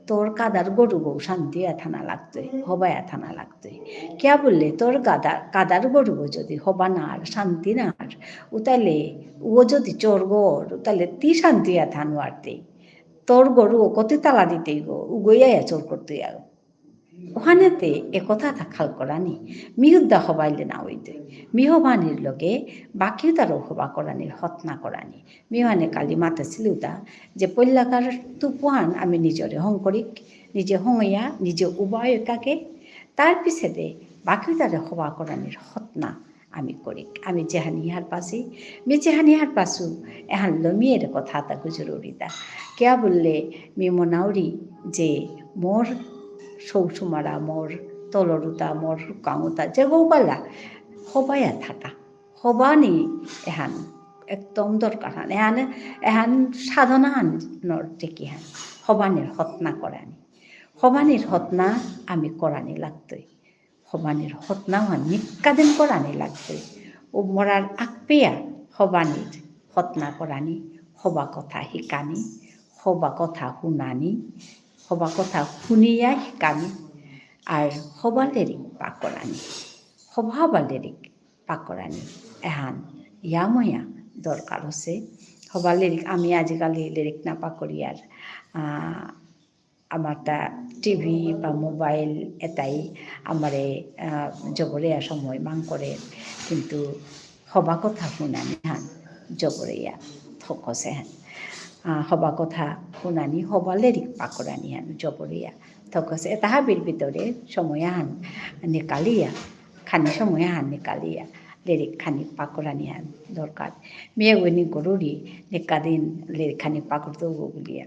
তোর কাদার গরুগো শান্তি আথানা লাগতই, হবাই আথানা লাগতই। কিয়া বুললে তোর গাদা-, কাদার গরুগো যদি হবা না আর শান্তি না আর, উতালে ও যদি চোর গর, উতালে তি শান্তি আথানো আর তি। তোর গরুগো কতি তালা দিতেই গো, উগই আয়া চোর করতই আগ। ওহানেতে এ কথা তা খাল করানি, মি হুদ্দা হবাইলে না হইতই। মি হবানির লগে বাকিউতারও হবা করানির হতনা করানি। মি ওহানে কালি মাতেসিলুতা যে পল্লাকার তুপুয়ান আমি নিজরে হং করিক, নিজে হংয়া, নিজে উবায় কাকে, তার পিছেদে বাকিউতারে হবা করানির হতনা আমি করিক। আমি যেহানি হারপাসি, মি যেহানি হারপাসু, এহানলো মি এরে কথা তা গুজরুরিতা। কিয়া বুললে মি মনাউরি যে মোর সৌসুমারা, মোর তলরুতা, মোর কাঙুতা, যে গৌবালা, হবায়া থাকা। হবানি এহান একদম দরকার হান। এহান, এহান সাধনা হান নর টেকি হান। হবানির হতনা করানি। হবানির হতনা আমি করানি লাগতই। হবানির হতনা হান নিকাদিন করানি লাগতই। ও মরার আকপেয়া হবানির হতনা করানি, হবা কথা হিকানি, হবা কথা হুনানি, হবা কথা হুনিয়া হিকানি, আর হবা লেরিক পাকরানি। হবা হবা লেরিক পাকরানি। এহান ইয়াময়া দরকার হসে। হবা লেরিক, আমি আজিকালি লেরিক না পাকরিয়ার, আহ, আমার তা টিভি বা মোবাইল এতাই আমারে, আহ, জবরিয়া সময় মাং করে, কিন্তু হবা কথা হুনানি হান জবরিয়া থকসে হান। আহ, হবা কথা হুনানি, হবা লেরিক পাকরানি হান জবরিয়া থকসে। এতা হাবির ভিতরে সময় হান নিকালিয়া, খানি সময় হান নিকালিয়া, লেরিক খানি পাকরানি হান দরকার। মিয়া গুনি করুরি, নিকাদিন লেরিক খানি পাকরতৌ বুলিয়া।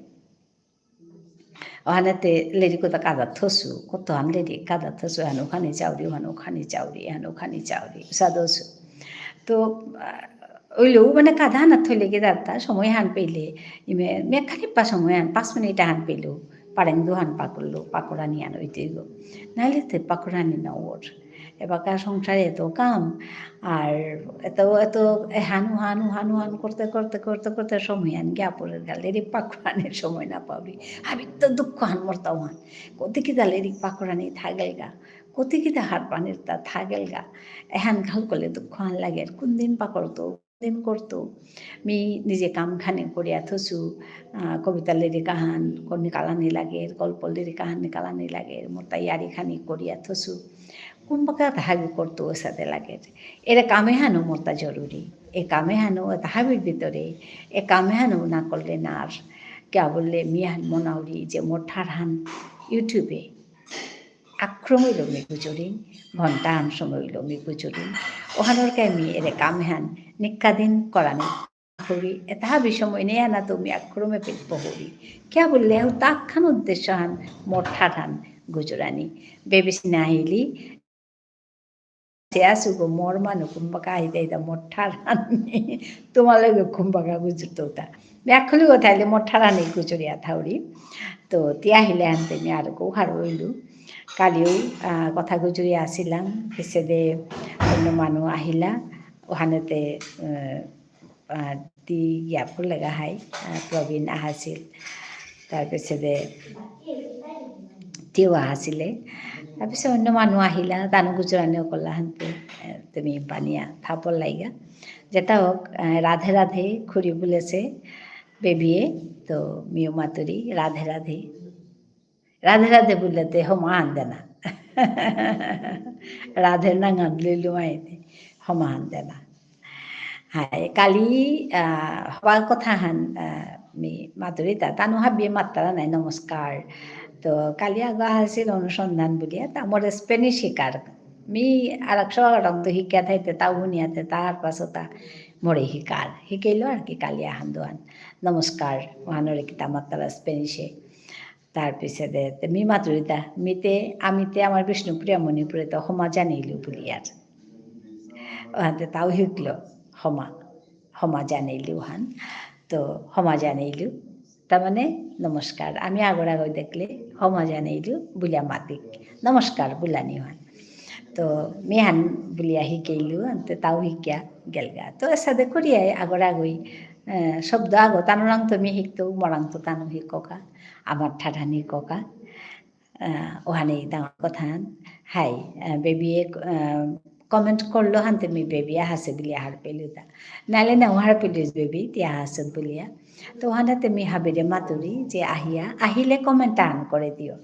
ওহানেতে লেরিক কত কাদা থসু, কত হান লেরিক কাদা থসু, হান ওখানে চাউরি, হান ওখানে চাউরি, হান ওখানে চাউরি, সাদসু। তো, আহ, ওইলো মানে কাদা হানা থইলে কি দাদা, সময় হান পেলে, ইমে, মেখানি পা সময় হান, পাঁচ মিনিট হান পেলো, পারেং দুহান পাকরলো, পাকরানি হান ওইতে গো। নাইলে তে পাকরানি না ওর। এবাকা সংসারে এত কাম, আর এত, এত এহান ওহান, ওহান ওহান করতে, করতে, করতে, করতে সময় হান গিয়া পড়ের গা, লেরিক পাকরানির সময় না পাউরি। আমি তো দুঃখ হান মরতা ওহান। কতি কিতা লেরিক পাকরানি থাগেলগা, কতি কিতা হারপানির তা থাগেলগা। এহান খাল করলে দুঃখ হান লাগে, কোন দিন পাকরতৌ, দিন করতৌ। মি নিজে কাম খানি করিয়া থসু, আহ, কবিতা লেরিক আহান কর নিকালানি লাগে, গল্প লেরিক আহান নিকালানি লাগে, মোর তৈয়ারি খানি করিয়া থসু। কুম্বাকা তাহাগি করতৌ এসাদে লাগে। এরে কামে হানো মোরতা জরুরি। এ কামে হানো, এতা হাবির ভিতরে, এ কামে হানো না করলে না আর। কিয়া বুললে মি হান মনাউরি যে মোর ঠারহান YouTube-এ আক্রম ইলো মি গুজরিং, ঘন্টা হান সময় ইলো মি গুজরিং। ওহানর কা মি এরে কাম হান নিকাদিন করানি হরি, এতা হাবি সময় নেই আনা তো মি আক্রমে পেট পহরি। কিয়া বুললে, হু তাকখান উদ্দেশ্য হান, মোর ঠার হান গুজরানি। বেবিসি না আহিলি, সে আসু গো, মোর মানু কুম্বাকা আহিতে আহিতা মোর ঠার হান। তোমার লগে কুম্বাকা গুজরতৌতা। মি আখুলি কথা আইলে মোর ঠার হানি গুজরিয়া থাউরি। তো তি আহিলে আনতে মি আর গো হার হইলু। কালিও, আহ, কথা গুজরিয়া আসিলাম। পিছেদে অন্য মানু আহিলা। ওহানেতে, আহ, আহ, তি ইয়াপুর লেগা হাই, আহ, প্রবীণ আহাসিল। তার পিছেদে তিও আহাসিলে। তার পিছে অন্য মানু আহিলা, তানু গুজরানি অকরলা হানতে, আহ, তুমি পানিয়া থাপর লাইগা। যেতা হোক, আহ, রাধে রাধে, খুড়ি বুলেসে, বেবিয়ে, তো মিও মাতুরি, রাধে রাধে। রাধে রাধে বুললেতে হমা আন দেনা। রাধের নাঙহান লইলু মাইতে, হমা আন দেনা। হাই, কালি, আহ, হবার কথা হান, আহ, মি মাতুরিতা, তানু হাবিয়ে মাত্তারা নাই, নমস্কার। তো কালি আগ আহাসিল অনুসন্ধান বুলিয়া, তা মোরে Spanish হিকার। মি আরাক সৌ আগরং তো হিকিয়া থাইতে, তাও হুনিয়াতে, তার পাছত তা মোরে হিকার। হিকেইলো আর কি কালি আহান দুহান। নমস্কার, ওহানরে কিতা মাত্তারা Spanish-এ। তার পিছেদে, তে মি মাতুরিতা, মিতে, আমিতে আমার বিষ্ণুপ্রিয়া মণিপুরীতে হমা জানেইলু বুলিয়ার। ওহানতে তাও হিকলো, হমা, হমা জানেইলু হান। তো হমা জানেইলু, তার মানে নমস্কার। আমি আগর আগই দেখলে হমা জানেইলু বুলিয়া মাতিক। নমস্কার বুলানি হান। তো মি হান বুলিয়া হিকেইলু, আনতে তাও হিকিয়া গেলগা। তো এসাদে করিয়াই আগর আগই, আহ, শব্দ আগ তানুরাংতো মি হিকতৌ, মোরাংতো তানু হিককা, আমার ঠারহান হিককা। আহ, ওহানি ডাঙর কথা। হাই, আহ, বেবিয়ে, আহ, comment করলো হানতে মি বেবি আহাসে বুলিয়া হারপেলুতা। নাইলে না হারপেলুস বেবি, তি আহাসত বুলিয়া। তো ওহানাতে মি হাবিরে মাতুরি যে আহিয়া, আহিলে comment আন করে দিও।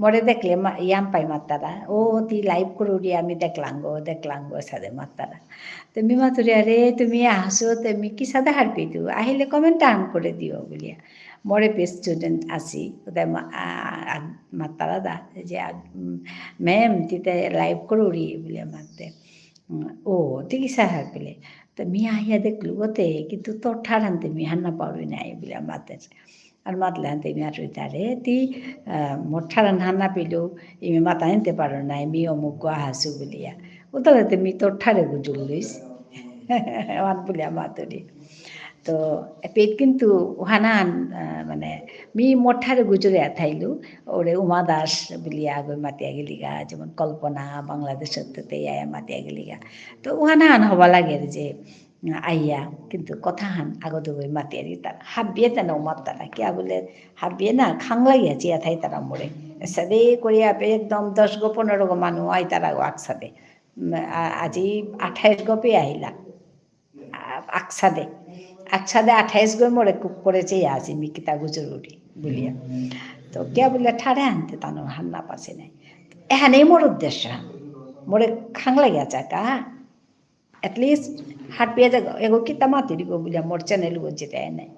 মোরে দেখলে মা-, ইয়াম পাই মাত্তারা, "ও, তি live করুরি, আমি দেখলাম গো, দেখলাম গো", এসাদে মাত্তারা। তে মি মাতুরি, "আরে, তুমি আহাসো, তে মি কিসাদে হারপিতু? আহিলে comment আন করে দিও", বুলিয়া। মোরে পে student আসি, ওদের মা-, আ-, আ-, মাত্তারা দা, যে, আ-, উম, "Ma'am, তি তে live করুরি", বুলিয়া মাতে। উম, "ও, তি কিসাদে হারপিলে?" তে মি আহিয়া দেখলু, "ওতে, কিন্তু তোর ঠারহানতে মি হার না পাউরি নাই", বুলিয়া মাতে। আর মাতলে হানতে মি আর তারে, তি, আহ, মোর ঠারহান হার না পেলু, ইমে মাতা নিতে পারো না, মি অমুক গো আহাসু বুলিয়া। ও তাহলে তে মি তোর ঠারে গুজুর লইস। ওহান বুলিয়া মাতুরি। তো এপেইত কিন্তু ওহানান, আহ, মানে, মি মোর ঠারে গুজরে আথাইলু, ওরে উমা দাস বুলিয়া আগই মাতিয়া গেলিগা, যেমন কল্পনা বাংলাদেশত্ত তে আয়া মাতিয়া গেলিগা। তো ওহানান হবা লাগের যে, আহ, আইয়া, কিন্তু কথাহান আগো দুগই মাতিয়ারি তার। হাবিয়ে তেন উমাত্তারা, কিয়া বুলে, হাবিয়ে না, খাং লাগিয়া চিয়া থাইতারা মোরে। সাদে করিয়া পে একদম দশ গো পনেরো গো মানু আইতারা গো আকসাদে। উম, আ-, আজি আঠাইশ গো পে আহিলা। আ-, আকসাদে। আকসাদে আঠাইশ গো মোরে কুক করেছে আসি মি কিতা গুজরুরি বুলিয়া। তো কিয়া বুলে ঠারে আনতে তানো হান্না পাসে নাই। এহানেই মোর উদ্দেশ্য। মোরে খাং লাগিয়া চাকা। At least হারপিয়া যাগো, এগো কিতা মাতিরিগো বুলিয়া মোর channel গো যেতে নাই।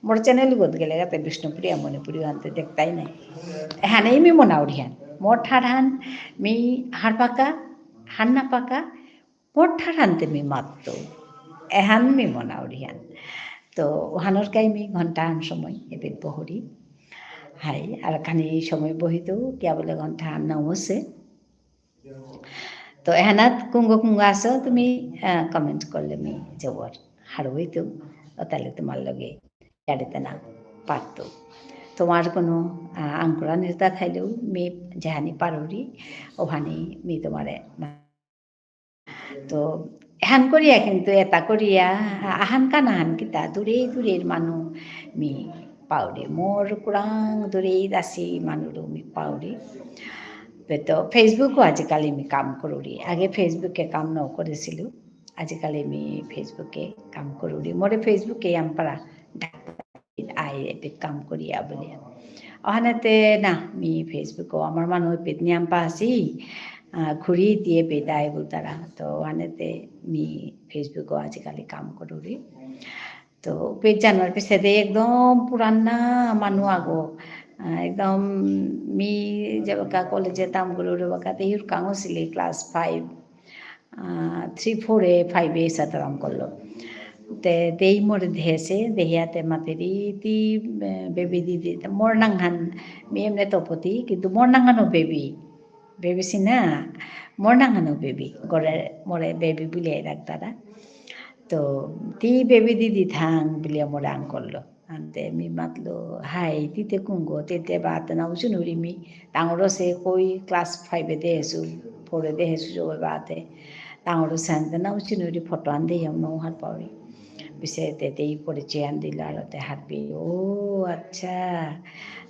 মোর channel গো গেলে গাতে বিষ্ণুপ্রিয়া মণিপুরী আনতে দেখতাই নাই। এহানেই মি মনাউরিহান। মোর ঠারহান মি হারপাকা, হান্না পাকা, মোর ঠারহানতে মি মাততো। এহান মি মনাউরিহান। তো ওহানর কাই মি ঘন্টাহান সময় এবিত বহুরি। হাই, আর খানি সময় বহিতো, কিয়া বুলে ঘন্টাহান নাউসে। তো এহানাত কুঙ্গ কুঙ্গ আসো তুমি, আহ, comment করলে মি জবর হারৌ ইতু, ও তাহলে তোমার লগে ইয়ারিতে না পারতো। তোমার কোনো, আহ, আঙ্কুরা নির্তা থাইলেও মি যেহানি পারুরি, ওহানি মি তোমারে মা-, তো এহান করিয়া কিন্তু এটা করিয়া আহান কানাহান কিতা দূরে দূরের মানু মি পাউরি। মোর কুরাং দূরে দাসি মানুরও মি পাউরি। তো Facebook-ও আজিকালি মি কাম করুরি। আগে Facebook-এ কাম ন করেসিলু। আজিকালি মি Facebook-এ কাম করুরি। মোরে Facebook-এ ইয়াম পারা ডাক আই এপেইত কাম করিয়া বুলিয়া। অহানেতে না, মি Facebook-ও আমার মানু এপেইত নিয়াম পাসি, আহ, ঘুরি দিয়ে পেদাই বুলতারা। তো অহানেতে মি Facebook-ও আজিকালি কাম করুরি। তো পেজ জানার পিছেতে একদম পুরানা মানু আগো, আহ, একদম মি যেবাকা কলেজে তাম করুরি বাকাতে হিরকাং আসিলে class five, আহ, three, four-এ, five-এ সাতারাম করলো। তে, তেই মোরে দেহেসে, দেহিয়াতে মাতেরি, তি, এ, বেবি দিদি, তে মোর নাঙহান, মি এমনে তপতি, কিন্তু মোর নাঙহানও বেবি। বেবি সিনা, মোর নাঙহানও বেবি। গরে মোরে বেবি বুলিয়া ডাকতারা। তো, তি বেবি দিদি থাং বুলিয়া মোরে আং করলো। আনতে মি মাতলো, হাই, তিতে কুঙ্গো, তিতে বাত না উচুনুরি মি। তাঙরসে কই class five-এ দেহেসু, four-এ দেহেসু জবে বাতে। তাঙরসে আনতে না উচুনুরি ফটো আন দেহিয়াম নৌ হারপাউরি। পিছে তে তেই পরিচয় আন দিল আর তে হারপি, ও আচ্ছা।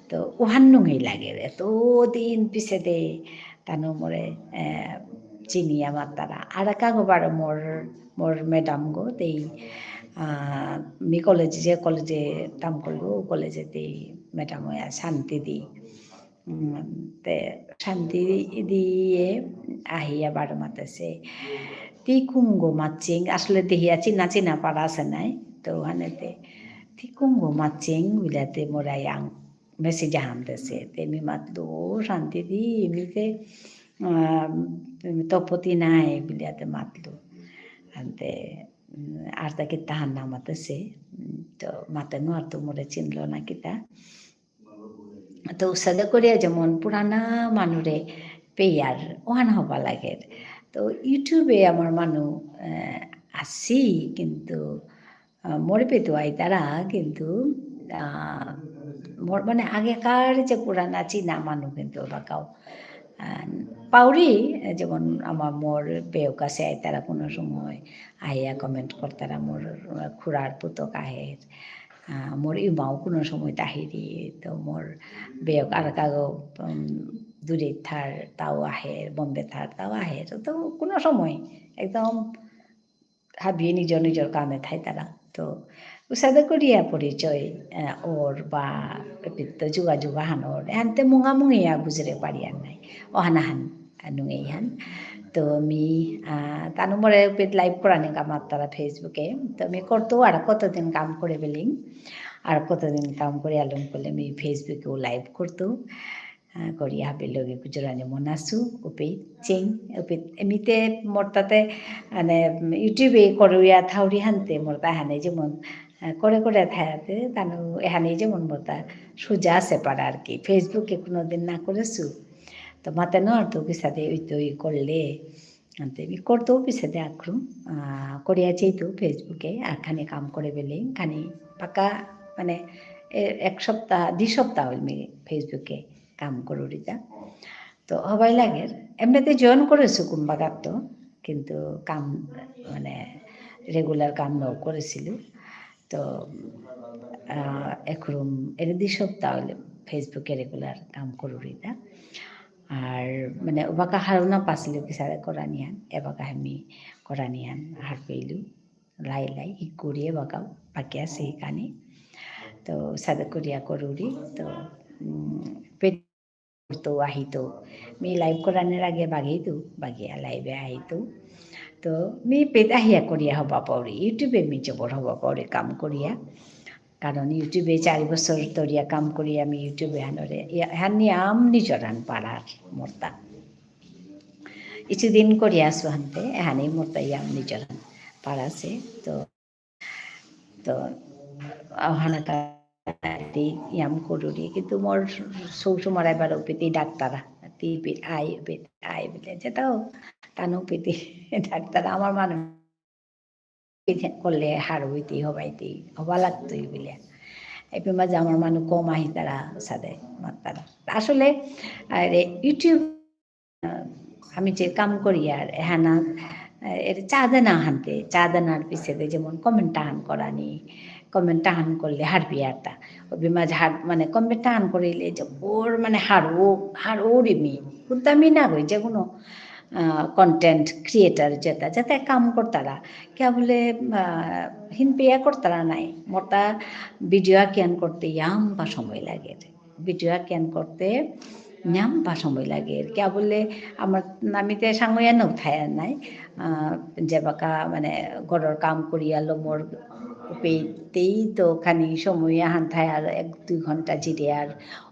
তো ওহান নুঙেই লাগে রে, তো দিন পিছেতে তানু মোরে, এ, চিনিয়া মাতারা। আর কাগো বারো মোর, মোর madam গো, তেই, আহ, মি কলেজে, যে কলেজে তাম করলু, কলেজে তেই madam ওয়া শান্তি দি। উম, তে শান্তি দিয়ে আহিয়া বারো মাতেসে। তি কুঙ্গো মাচিং, আসলে দেহিয়া চিনা চিনা পারা আসে নাই, তো ওহানেতে। তি কুঙ্গো মাচিং, বুলাতে মোরা ইয়াং message আহান দেসে। তে মি মাতলু, "ও শান্তি দি, এমনিতে, আহ, তপতি নাই," বুলিয়াতে মাতলু। আনতে, উম, আর তা কিতা হান না মাতেসে। উম, তো মাতে নুয়ারতু মোরে চিনলো না কিতা। তো উসাদে করিয়া যেমন পুরানা মানুরে পেয়ার ওহান হবা লাগের। তো YouTube-এ আমার মানু, আহ, আসি কিন্তু আহ, মোরে পেতু আইতারা কিন্তু, আহ, মোর মানে আগেকার যে পুরানা চিনা মানু কিন্তু বাকাও, আহ, পাউরি, যেমন আমার মোর বেউক আসে আইতারা কোনো সময় আইয়া comment করতারা মোর, আহ, খুড়ার পুতক আহের, আহ, মোর ইমাও কোনো সময় তাহিরি, তো মোর বেউক আর কাগো, উম, দূরে থার তাও আহের, বোম্বে থার তাও আহের, তো কোনো সময় একদম হাবিয়ে নিজর নিজর কামে থাইতারা। তো উসাদে করিয়া পরিচয়, আহ, ওর বা এপিত যোগাযোগ আহান ওর। এহানতে মুঙা মুঙিয়া গুজরে পারিয়ার নাই। ওহান আহান, আহ, নুঙেই হান। তো মি, আহ, তানু মোরে এপিত live করানি কামাত্তারা Facebook-এ। তো মি করতো আর কতদিন কাম করে বেলিং। আর কতদিন কাম করে আলম করলে মি Facebook-এও live করতো। আহ, করি হাবির লগে গুজরানি মনাসু, উপে চেং, উপে এমনিতে মোরতাতে, মানে, YouTube-এ করুয়া থাউরি হানতে মোরতা হানে যেমন, আহ, করে করে থায়াতে, তানু এহানে যেমন মোরতা সুজা আসে পারা আর কি। Facebook-এ কোনোদিন না করেসু। তো মাতে নুয়ারতু কিসাদে ওই তো ওই করলে, আনতে মি করতৌ পিছেদে আকরুম, আহ, করিয়া চেইতৌ Facebook-এ, আর খানি কাম করে বেলে, খানি পাকা, মানে, এ-, এক সপ্তাহ, দুই সপ্তাহ হইল মি Facebook-এ কাম করুরিতা। তো হবাই লাগের। এমনিতে join করেসু কুম্বাগাত, কিন্তু কাম, মানে, regular কাম নাউ করেসিলু। তো, আহ, একরুম এরে দুই সপ্তাহ হইল Facebook-এ regular কাম করুরিতা। আর, মানে, ওবাকা হারৌ না পাসিলু কিসাদে করানিহান, এবাকা আমি করানিহান হারপেইলু। লাই লাই, হিকুরি এবাকাউ, বাকি আসে হিকানি। তো, সাদে করিয়া করুরি, তো, উম, পেট তো আহিতো। মি live করানির আগে বাগেইতৌ, বাগিয়া live-এ আহিতো। তো, মি পেট আহিয়া করিয়া হবা পাউরি, YouTube-এ মি জবর হবা পাউরি কাম করিয়া। কারণ YouTube-এ চারি বছর তরিয়া কাম করিয়া মি YouTube-এ হানরে, ইয়া, হান নিয়াম নিজরান পারার মোরতা। ইচুদিন করিয়া আসু হানতে, এহানি মোরতা ইয়াম নিজরান পারাসে। তো তো, আহানাকা তি ইয়াম করুরি, কিন্তু মোর সৌ সুমার এবার ওপিতি ডাক্তার, তি পি-, আই, ওপিতি আই বুলে, যেতাও তানু পিতি ডাক্তার, আমার মানু পিতি করলে হারৌ ইতি হবাইতি, হবা লাগতই বুলে। এপি মাঝে আমার মানু কম আহিতারা সাদে মাতারা। আসলে, আরে, YouTube আহ, আমি যে কাম করিয়ার, এহানা, আহ, এর চাঁদে না হানতে, চাঁদে নার পিছেদে যেমন comment আহান করানি, comment আহান করলে হারপিয়ারতা। ওপি মাঝে হার-, মানে comment আহান করিলে যে ওর মানে হারৌ, হারৌরি মি। বুলতাম মি না কই, যে কোনো, আহ, content creator যেতা, যেতা কাম করতারা, কিয়া বুলে, আহ, হিনপিয়া করতারা নাই। মোরতা video আকিয়ান করতে ইয়াম্পা সময় লাগে। Video আকিয়ান করতে নিয়াম্পা সময় লাগে। কিয়া বুলে আমার নামিতে সাঙ্গয়া নৌ থায়ার নাই। আহ, যেবাকা মানে ঘরর কাম করিয়া লমর উপিতেই তো খানি সময় আহান থায়ার এক দুই ঘন্টা জিরিয়ার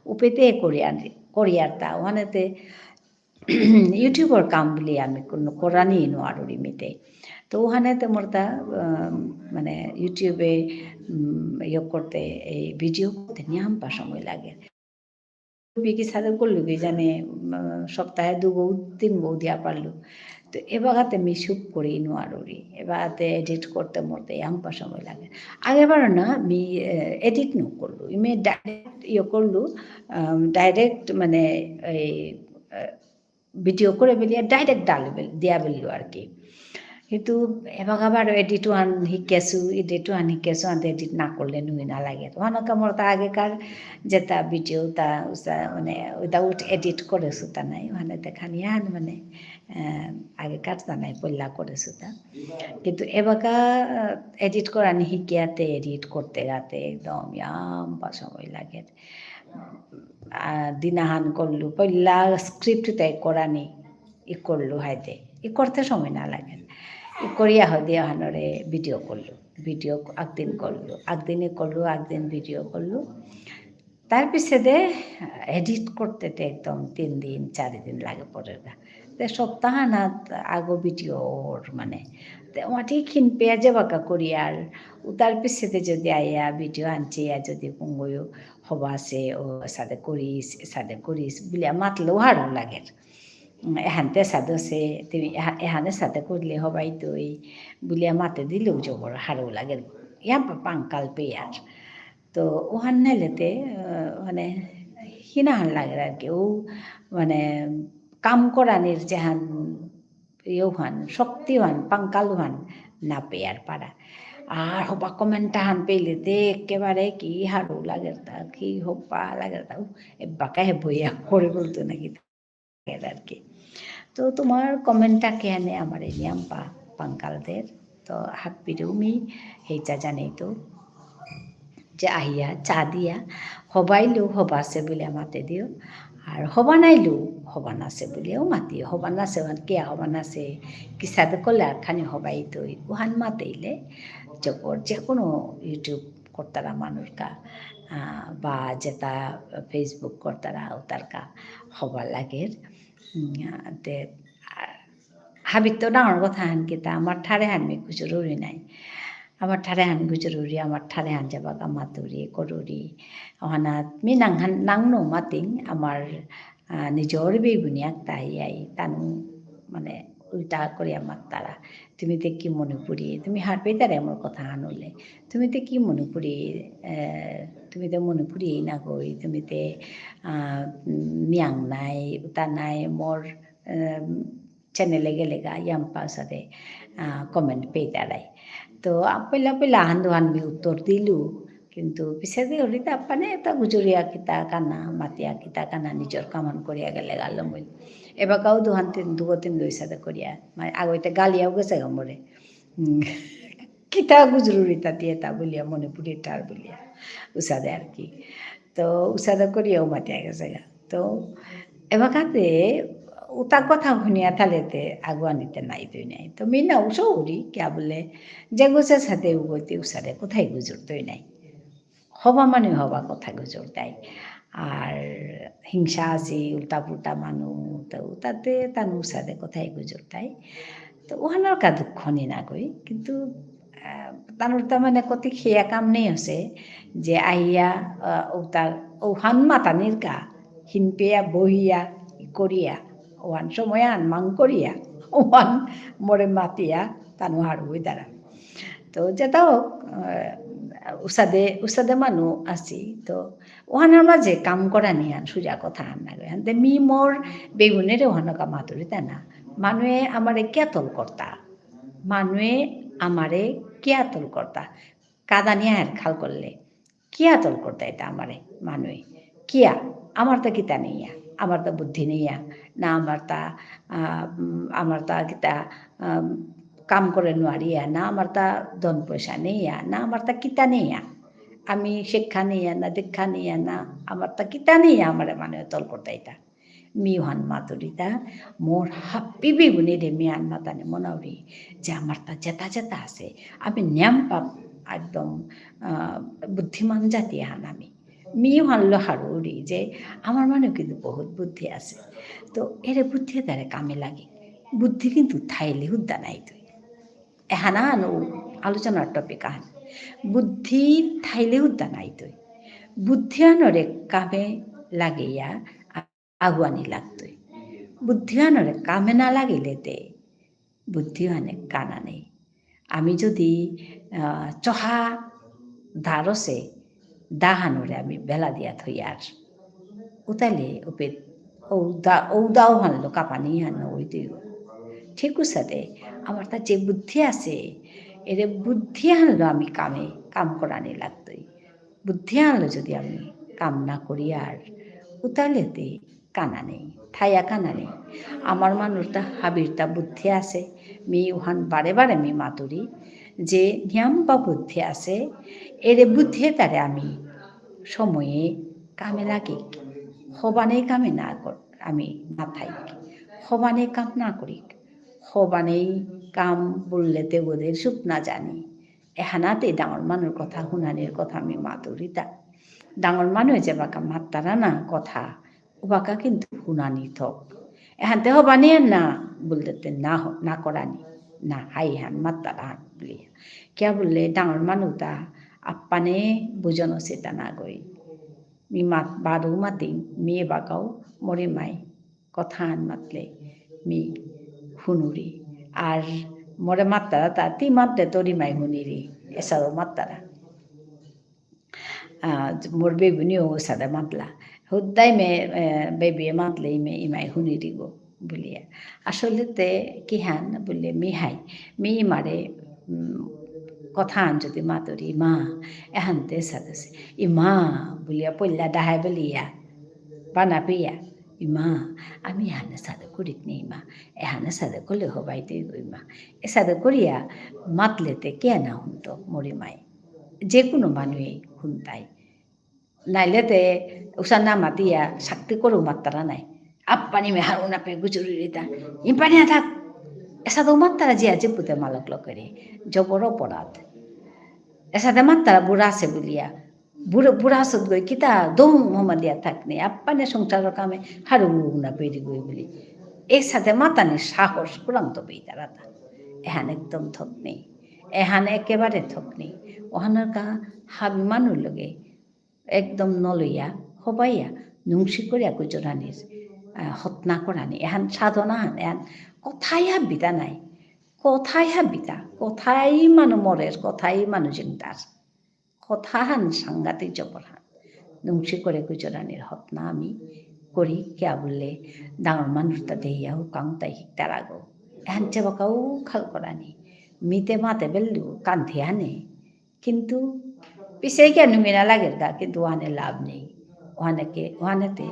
উপিতে করিয়ার, করিয়ারতা। ওহানেতে YouTube-র কাম বুলিয়া আমি কোনো করানি নুয়ারুরি মিতে। তো ওহানেতে মোরতা, আহ, মানে YouTube-এ, উম, ইয়ে করতে, এই video করতে নিয়াম্পা সময় লাগে। বিকি সাদে করলু কি জানে, উম, সপ্তাহে দুগো, তিনগো দিয়া পারলু। তো এবাগাতে মি shoot করি নুয়ারুরি। এবাগাতে edit করতে মোরতে ইয়াম্পা সময় লাগে। আগে বারো না, মি, এ, edit নু করলু। ইমে direct ইয়ে করলু, আম, direct মানে এই, এ, video করে বেলিয়া direct ডাল বেল-, দিয়া বেললু আর কি। কিন্তু এবাকা বারো edit ওহান হিকেসু, edit ওহান হিকেসু, আনতে edit না করলে নুই না লাগে। তো ওহানকা মোরতা আগেকার যেতা video তা উসা মানে without edit করেসু তা নাই, ওহানেতে খানি আহান মানে, আহ, আগেকার তা নাই, পল্লা করেসু তা। কিন্তু এবাকা, আহ, edit করানি হিকিয়াতে edit করতে গাতে একদম ইয়াম্পা সময় লাগে। আহ, দিনাহান করলু, পয়লা script তে করানি, ই করলু হাইতে। ই করতে সময় না লাগে। ই করিয়া হদে হানরে video করলু। Video আকদিন করলু। আকদিনে করলু, আকদিন video করলু। তার পিছেদে edit করতে তে একদম তিন দিন, চারি দিন লাগে পড়েগা। তে সপ্তাহানাত আগো video ওর মানে। তে ওটি খিন পেয়া যেবাকা করিয়ার, উতার পিছেদে যদি আয়া video আনছে, ইয়া যদি পুঙ্গয়ু, হবা আসে, ও সাদে করিস, সাদে করিস, বুলিয়া মাতলেও হারৌ লাগের। উম, এহানতে সাদে আসে, তুমি এহা-, এহানে সাদে করলে হবাই তুই, বুলিয়া মাতে দিলেও জবর হারৌ লাগের। ইয়াম্পা পাঙ্কাল পেয়ার। তো ওহান নেলেতে, আহ, মানে, হিনাহান লাগের আর কি। ও, মানে, কাম করানির যেহান ইয়েহান, শক্তিহান, পাঙ্কালহান না পেয়ার পারা। আর হবা comment হান পেইলে তে একেবারে কি হারৌ লাগের তা, কি হবা লাগের তা, উহ, এবাকা হে বইয়া করে বলতো নাকি আর কি। তো তোমার comment টা কে আনে আমার এই নিয়াম পা-, পাঙ্কালদের। তো হাবিরেউ মি হেইচা জানাইতৌ। যে আহিয়া চা দিয়া, হবা ইলেউ হবা আসে বুলিয়া মাতে দিও, আর হবা না ইলেউ হবা না আসে বুলিয়াউ মাতিও। হবা না আসে, ওহান কিয়া হবা না আসে, কিসাদে করলে আর খানি হবা ইতই, ওহান মাতে ইলে, জবর যে কোনো YouTube করতারা মানুরকা, আহ, বা যেতা Facebook করতারা উতারকা হবা লাগের। উম, তে, আহ, হাবিত্ত ডাঙর কথাহান কিতা, আমার ঠারেহান মি গুজরুরি নাই। আমার ঠারেহান গুজরুরি, আমার ঠারেহান যেবাকা মাতুরি, করুরি। ওহানাত মি নাংহান, নাংনু মাতিং, আমার, আহ, নিজর বেইবুনি আকতা আই, তানু, মানে, উল্টা করিয়া মাত্তারা। তুমি তে কি মণিপুরী? তুমি হারপেইতারে মোর কথা হান হুনলে। তুমি তে কি মণিপুরী? এ, তুমি তে মণিপুরী নাগই, তুমি তে, আ, উম, মিয়াং নাই, উতা নাই, মোর, এ, channel এ গেলেগা, ইয়াম্পা উসাদে, আ, comment পেইতারাই। তো, আ, পইলা পইলা হান দুহান মি উত্তর দিলু, কিন্তু পিছেদে হরিতা আপ্পানে এতা গুজরিয়া কিতা কানা, মাতিয়া কিতা কানা, নিজর কামহান করিয়া গেলেগা লমইল। এবাকাও দুহান তিন, দুগো তিনগো ইসাদে করিয়া। মানে, আগইতে গালিয়াও গেছেগা মোরে। উম, কিতা গুজরুরিতা তি এতা বুলিয়া, মণিপুরী ঠার বুলিয়া। উসাদে আর কি। তো, উসাদে করিয়াও মাতিয়া গেছেগা। তো, এবাকাতে উতা কথা হুনিয়া থালেতে আগুয়ানিতে নাই তুই নাই। তো, মি না উসৌরি, কিয়া বুলে, যে গুছে সাথে উগতে উসাদে কথাই গুজরতই নাই। হবা মানু হবা কথা গুজরতাই। আর হিংসা আসি, উল্টা পুল্টা মানু, তো উতাতে তানু উসাদে কথাই গুজরতাই। তো ওহানর কা দুঃখ নি নাগই, কিন্তু, আ, তানুর তা মানে কতি খেয়া কাম নেই আছে, যে আহিয়া, আ, উতার, ওহান মাতানির কা, হিনপেয়া, বহিয়া, ই করিয়া, ওহান সময়হান মাং করিয়া, ওহান মোরে মাতিয়া, তানু হারু হইতারা। তো যেতা হোক, আহ, উসাদে, উসাদে মানু আছি, তো ওহানর মাঝে কাম করানিহান সুজা কথা হান নাগই। হানতে মি মোর বেগুনেরে ওহানকা মাতুরিতা না। মানুয়ে আমারে কিয়া তল করতা? মানুয়ে আমারে কিয়া তল করতা? কাদানিয়া হের খাল করলে। কিয়া তল করতা এতা আমারে মানুয়ে? কিয়া? আমার তা কিতা নেইয়া? আমার তা বুদ্ধি নেইয়া? না আমার তা, আহ, উম, আমার তা কিতা, আহ, কাম করে নোয়ারিয়া? না আমার তা ধন পয়সা নেইয়া? না আমার তা কিতা নেইয়া? আমি শিক্ষা নেইয়া, না দীক্ষা নেইয়া, না আমার তা কিতা নেইয়া আমারে মানুয়ে তল করতা এতা? মি ওহান মাতুরিতা, মোর হাব্বি বেগুনেরে মি আহান মাতানি মনাউরি, যে আমার তা যেতা যেতা আছে, আমি নিয়াম পাপ একদম, আহ, বুদ্ধিমান জাতি আহান আমি। মি ওহানলো হারৌরি যে আমার মানু কিন্তু বহুত বুদ্ধি আছে। তো এরে বুদ্ধি তারে কামে লাগে। বুদ্ধি কিন্তু থাইলে হুদ্দা নাইতই। এহান আহান আলোচনার topic আহান। বুদ্ধি থাইলে হুদ্দা নাইতই। বুদ্ধি আহানরে কামে লাগেয়া আগুয়ানি লাগতই। বুদ্ধি আহানরে কামে না লাগিলেতে বুদ্ধি আহানে কানা নেই। আমি যদি, আহ, চহা দারসে দাহানরে আমি বেলা দিয়া থইয়ার, উতালে উপে ঔদা, ঔদাও হানলো কাপানি হান ওই দিও। ঠিক উসাদে, আমার তা যে বুদ্ধি আছে, এরে বুদ্ধি হানলো আমি কামে, কাম করানি লাগতই। বুদ্ধি আনলো যদি আমি কাম না করি আর, উতালেতে কানা নেই, থায়া কানা নেই। আমার মানুরতা হাবিরতা বুদ্ধি আছে, মি উহান বারে বারে মি মাতুরি, যে নিয়াম বা বুদ্ধি আছে, এরে বুদ্ধি তারে আমি সময়ে কামে লাগিক, হবানে কামে না কর, আমি না থাইক, হবানে কাম না করিক, হবানে কাম বুললেতে ওদের সুখ না জানি। এহানাতে ডাঙর মানুর কথা হুনানির কথা আমি মাতুরিতা। ডাঙর মানু যেবাকা মাত্তারা না কথা, ওবাকা কিন্তু হুনানি থক। এহানতে হবানে না বুললেতে না হ-, না করানি, না হাই হান মাত্তারা হান বুলিয়া। কিয়া বুললে ডাঙর মানুতা আপ্পানে বুঝনো সেতা না গই। মি মাত বারো মাতিং, মি এবাকাও মোরে মাই। কথাহান মাতলে মি হুনুরি। আর মোরে মাত্তারা তা, তি মাতলে তোরি মাই হুনিরি, এসাদে মাত্তারা। আহ, মোর বেবিনিও ওসাদে মাতলা। হুদ্দাই মে, এ, বেবিয়ে মাতলে ইমে, ইমাই হুনিরি গো, বুলিয়া। আসলেতে কিহান বুলে মি হাই, মি ইমারে, উম, কথাহান যদি মাতুরি, ইমা, এহানতে এসাদে সে, ইমা, বুলিয়া পল্লা ডাহাই বুলিয়া, বানা পিয়া, ইমা, আমি এহানে সাদে করিক নি ইমা, এহানে সাদে করলে হবাই দে গো ইমা। এসাদে করিয়া মাতলেতে কে না হুনতো মোরে মাই। যে কোনো মানুয়ে হুনতাই। নাইলেতে উসা না মাতিয়া শক্তি করে মাত্তারা নাই। আপ্পানি মে হারুনা পে গুজুরি রিতা। ইম্পানিয়া থাক। এসাদে মাত্তারা জিয়া জিপুতে মালক লোকেরে। জবর অপরাধ। এসাদে মাত্তারা বুড়া আছে বুলিয়া। বুড়া, বুড়া আসত গই কিতা দম হমালিয়া থাকনি, আপ্পানে সংসারর কামে হারু না পেরি গই বুলি। এসাদে মাতানি সাহস কুলাম তো পেইতারাতা। এহান একদম থক নেই। এহান একেবারে থক নেই। ওহানর কা হাবি মানু লগে একদম নলইয়া, হবাইয়া, নুংসি করিয়া গুজরানির, আহ, হতনা করানি। এহান সাধনা হান, এহান কথাই হাবিতা নাই। কথাই হাবিতা। কথাই মানু মরের, কথাই মানু জিংতার। কথাহান সাংঘাতিক জবরহান। নুংসি করে গুজরানির হতনা আমি করি, কিয়া বুললে ডাঙর মানু তা দেহিয়া হুকাং তাই হিকতারাগো। এহান চেবাকাউ খাল করানি। মিতে মাতে বেলু কান্থি আনে। কিন্তু পিছে গিয়া নুঙিনা লাগের গা, কিন্তু ওহানে লাভ নেই। ওহানেকে, ওহানেতে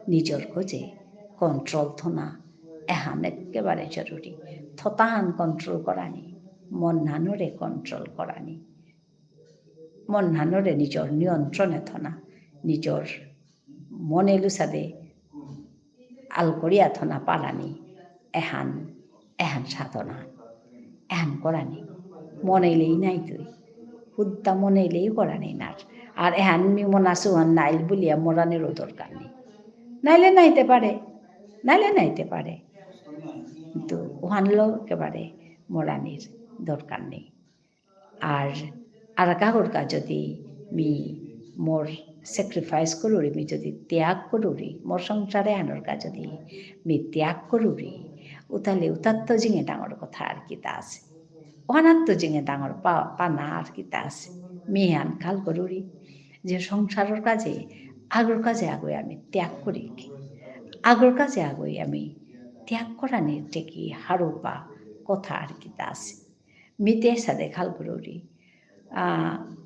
নিজর গজে control থনা, এহান একেবারে জরুরি। থতাহান control করানি, মনহানরে control করানি। মনহানরে নিজর নিয়ন্ত্রণে থনা, নিজর মনে লুসাদে আল করিয়া থনা পারানি, এহান, এহান সাধনা, এহান করানি। মনেইলেই নাইতই, হুদ্দা মনেইলেই করানি নার। আর এহান মি মনাসুহান নাইল বুলিয়া মরানিরও দরকার নেই। নাইলে নাইতে পারে, নাইলে নাইতে পারে। কিন্তু ওহানলো একেবারে মরানির দরকার নেই। আর আরাক আগরকা যদি মি মোর sacrifice করুরি, মি যদি ত্যাগ করুরি, মোর সংসার এহানরকা যদি মি ত্যাগ করুরি, উতালে উতাত্ত জিঙে ডাঙর কথা আর কিতা আছে? ওহানাত্ত জিঙে ডাঙর পা-, পানা আর কিতা আছে? মি এহান খাল করুরি যে সংসারর কাজে, আগর কাজে আগই আমি ত্যাগ করি কি? আগর কাজে আগই আমি ত্যাগ করানির থেকে হারৌপা কথা আর কিতা আছে? মিতে সাদে খাল করুরি। আহ,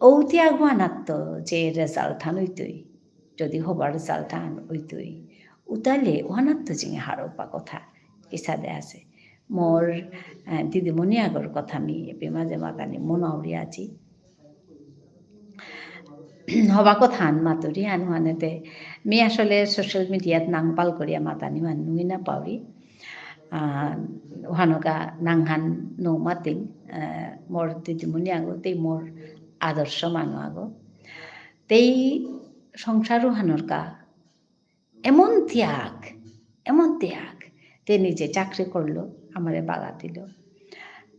ঔ ত্যাগ ওহানাত্ত যে result হান অইতই, যদি হবার result হান অইতই, উতালে ওহানাত্ত জিঙে হারৌপা কথা কিসাদে আছে। মোর, আহ, দিদিমণি আগর কথা মি এপি মাঝে মাতানি মনাউরি আজি। হবা কথাহান মাতুরি হান ওহানেতে, মি আসলে social mediaত নাং পাল করিয়া মাতানি ওহান নুঙি না পাউরি। আহ, ওহানকা নাংহান নৌ মাতিং, আহ, মোর দিদিমণি আগো, তেই মোর আদর্শ মানু আগো। তেই সংসার ওহানরকা এমন ত্যাগ, এমন ত্যাগ। তে নিজে চাকরি করলো, আমারে বাগা দিল।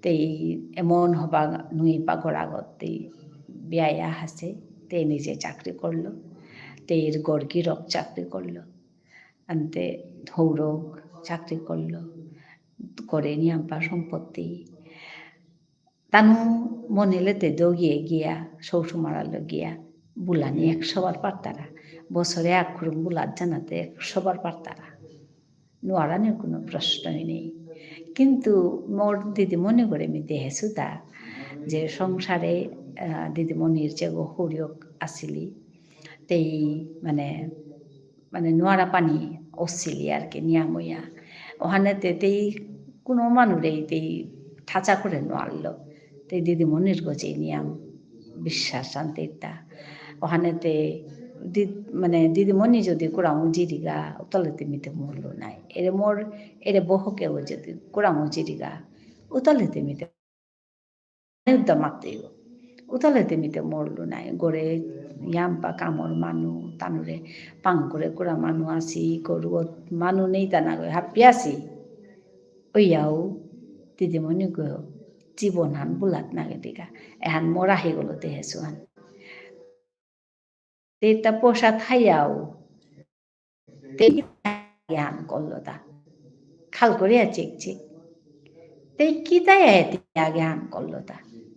তেই এমন হবা নুই পাগর আগত তেই বিয়ায়া হাসে, তে নিজে চাকরি করলো। তেইর গর গিরক চাকরি করলো। আনতে হৌরক চাকরি করলো। করে নিয়াম্পা সম্পত্তি। তানু মনেলেতে দগিয়ে গিয়া, সৌসুমারালো গিয়া, বুলানি একশো বার পারতারা। বছরে আক্রম বুলাত জানাতে একশো বার পারতারা। নোয়ারানির কোনো প্রশ্নই নেই। কিন্তু মোর দিদিমণি করে মি দেহে সুদা যে সংসারে, আহ, দিদিমণির যে গো হরিয়ক আসিলি, তেই মানে মানে নোয়ারা পানি অসিলি আর কি নিয়াম অইয়া। ওহানেতে তেই কোনো মানুরে তেই ঠাচা করে নোয়ারলো। তেই দিদিমণির গজে নিয়াম বিশ্বাস আনতে ইতা। ওহানেতে দি-, মানে দিদিমণি যদি কুরাঙ জিরিগা, উতালেতে মিতে মরলো নাই। এরে মোর, এরে বহকেও যদি কুরাঙ জিরিগা, উতালেতে মিতে উদ্দা মাতেইব। উতালেতে মিতে মরলো নাই। গরে ইয়াম্পা কামর মানু, তানুরে পাং করে কুরা মানু আসি, গরু মানু নেই তা না গো, হাপিয়াসি। ওইয়াও, দিদিমণি গো, জীবন হান বুলাত না গেদিগা। এহান মোর আহি গলো দেহেসু হান। তেতা পশা থাইয়াও। তে জ্ঞান করলতা। খাল করিয়া চেক চেক। তে কিতাই এতে জ্ঞান করলতা।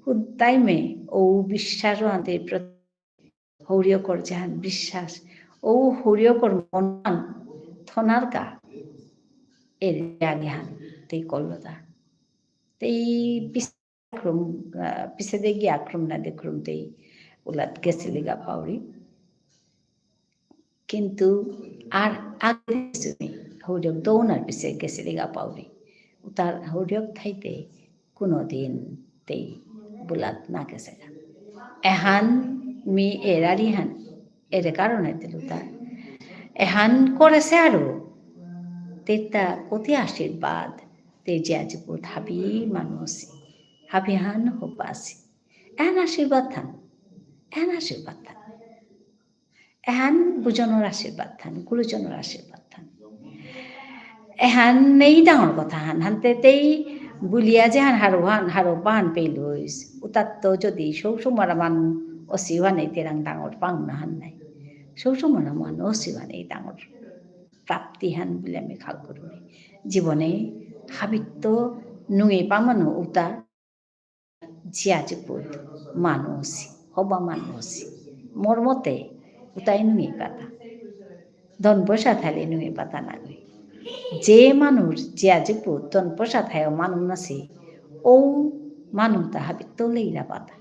হুদ্দাই মে ও বিশ্বাস আনতে প্র-, হরিয়কর যেহান বিশ্বাস। ও হরিয়কর মন থনার কা। এর জ্ঞান তেই করলতা। তেই পিস-, আক্রম, আহ, পিছেদে গিয়া আক্রম না দেখরুম তেই উলাত গেছিলিগা পাউরি। কিন্তু আর আগে শুনি হরিয়ক দৌনার পিছে গেছিলিগা পাউরি। উতার হরিয়ক থাইতে কোনোদিন তেই বুলাত না গেছেগা। এহান মি এরারি হান, এরে কারণে তেলুতা। এহান করেছে আরো। তেতা কতি আশীর্বাদ। তে যে আজি বহুত হাবি মানু আসি, হাবি হান হবা আসি। এন আশীর্বাদ থান, এন আশীর্বাদ থান। এহান বুজনর আশীর্বাদ থান, গুরুজনর আশীর্বাদ থান। এহান নেই ডাঙর কথা হান, হানতে তেই বুলিয়া যে হান হারো হান, হারো পাহান পেইল হইস। উতাত্ত যদি সৌ সুমারা মানু অসিওয়া নেই তেরাং ডাঙর পাওনা হান নাই। সৌ সুমারা মানু অসিওয়া নেই ডাঙর। প্রাপ্তিহান বুলে আমি খাল করুরি। জীবনে হাবিত্ত নুঙেইপা মানু উতা জিয়া জিপুত মানু আসি, হবা মানু আসি। মোর মতে উতাই নুঙেইপাতা। ধন পয়সা থাইলে নুঙেইপাতা নাগই। যে মানুর জিয়া জিপুত ধন পয়সা থাইও মানু নাসি, ও মানুতা হাবিত্ত লেইরা পাতা।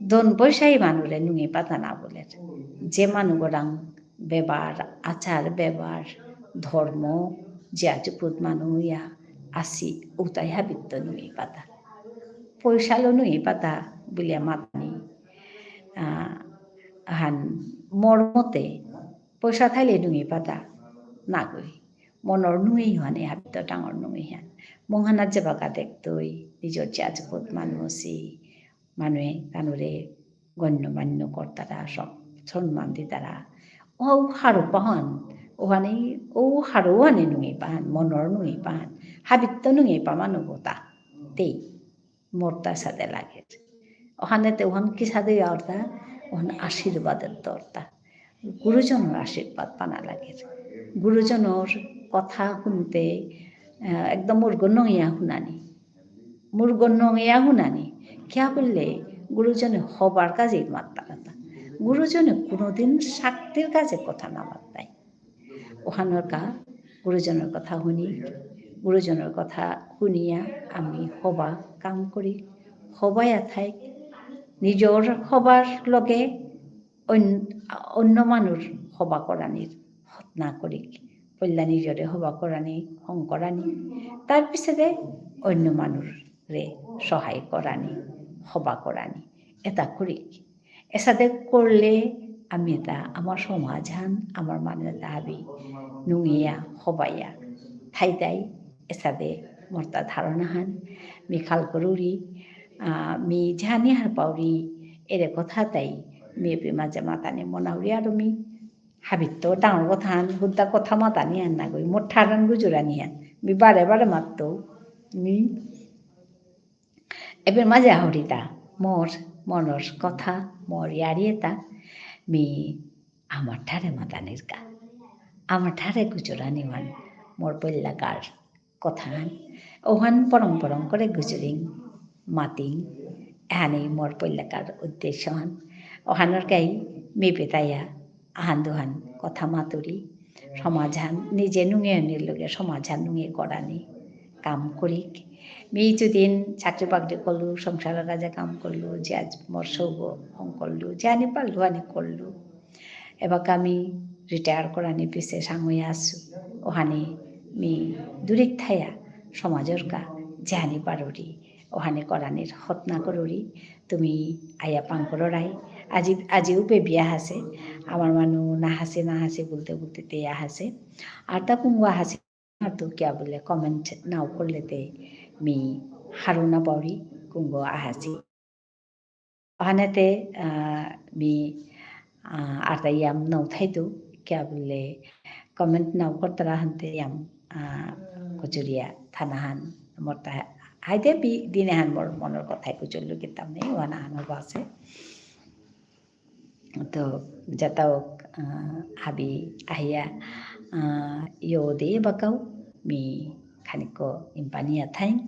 ধন পয়সাই মানুরে নুঙেইপাতা না বুলের। যে মানুগরাং ব্যবহার, আচার ব্যবহার, ধর্ম, জিয়া জিপুত মানু ইয়া আসি, উতাই হাবিত্ত নুঙেইপাতা। পয়সালো নুঙেইপাতা বুলিয়া মাতানি। আহ, হান মোর মতে পয়সা থাইলে নুঙেইপাতা নাগই। মনর নুঙেই হানে হাবিত্ত ডাঙর নুঙেই হান। মংহানাত যেবাকা দেখতই, নিজর জিয়া জিপুত মানু আসি, মানুয়ে তানুরে গণ্যমান্য করতারা, সম-, সম্মান দিতারা। ও হারৌ পাহান, ওহানে, ও হারৌ হানে নুঙেইপাহান, মনর নুঙেইপাহান, হাবিত্ত নুঙেইপা মানু গতা। তেই, মোরতা সাদে লাগের। ওহানেতে ওহান কিসাদে অরতা, ওহান আশীর্বাদর অরতা। গুরুজনর আশীর্বাদ পানা লাগের। গুরুজনর কথা হুনতে, আহ, একদম মুরগ নঙিয়া হুনানি। মুরগ নঙিয়া হুনানি। কিয়া বুললে গুরুজনে হবার কাজে মাততারাতা। গুরুজনে কোনোদিন স্বার্থর কাজে কথা না মাততাই। ওহানর কা গুরুজনর কথা হুনি, গুরুজনর কথা হুনিয়া আমি হবা কাম করি, হবায়া থাই, নিজর হবার লগে অন-, অন্য মানুর হবা করানির হতনা করিক। পইলা নিজরে হবা করানি, হং করানি। তার পিছেদে অন্য মানুরে সহায় করানি, হবা করানি। এতা করিক। এসাদে করলে আমি এতা, আমার সমাজহান, আমার মানু এতা হাবি নুঙিয়া, হবাইয়া থাইতাই। এসাদে মোরতা ধারণাহান, মি খাল করুরি, আহ, মি জানি হারপাউরি, এরে কথা তাই, মি এপি মাঝে মাতানি মনাউরি আর মি হাবিত্ত ডাঙর কথাহান, হুদ্দা কথা মাতানিহান নাগই, মোর ঠারহান গুজুরানিহান, মি বারে বারে মাততৌ, মি এপি মাঝে আহুরিতা, মোর মনর কথা, মোর ইয়ারি এতা, মি আমার ঠারে মাতানির কা, আমার ঠারে গুজুরানিহান, মোর পইলাকার কথাহান। ওহান পরং পরং করে গুজুরিং, মাতিং। এহানি মোর পইলাকার উদ্দেশ্যহান। ওহানর কাই মি পিতাইয়া আহান দুহান কথা মাতুরি। সমাজহান নিজে নুঙে নির লগে সমাজহান নুঙে করানি কাম করিক। মি যুদিন চাকরি বাকরি করলু, সংসারর কাজে কাম করলু, যে আজ মোর সৌগ হং করলু, যে আনি পারলু আনি করলু। এবাকা মি retire করানি পিছে সাঙই আসু। ওহানি মি দূরিক থায়া সমাজর কা যেহানি পারুরি, ওহানি করানির হতনা করুরি। তুমি আয়া পাং কররাই। আজি, আজিও বেবি আহাসে। আমার মানু না হাসে, না হাসে বলতে বলতে তে আহাসে। আর তা কুঙ্গ আহাসে। আর তো কিয়া বুলে comment নাও করলে তে মি হারৌ না পাউরি কুঙ্গ আহাসি। অহানেতে, আহ, মি, আহ, আরতা ইয়াম নাও থাইতু, কিয়া বুলে comment নাও করতারা হানতে ইয়াম, আহ, কুচুরিয়া থানাহান মোরতা হাইদে বি দিনেহান মোর মনর কথাই কুচুরলু কিতাম নেই, ওহানাহান হবা আসে। তো যেতাও, আহ, হাবি আহিয়া, আহ, ইয়ো দে বাকাও, মি খানিক ইম্পানিয়া থাই।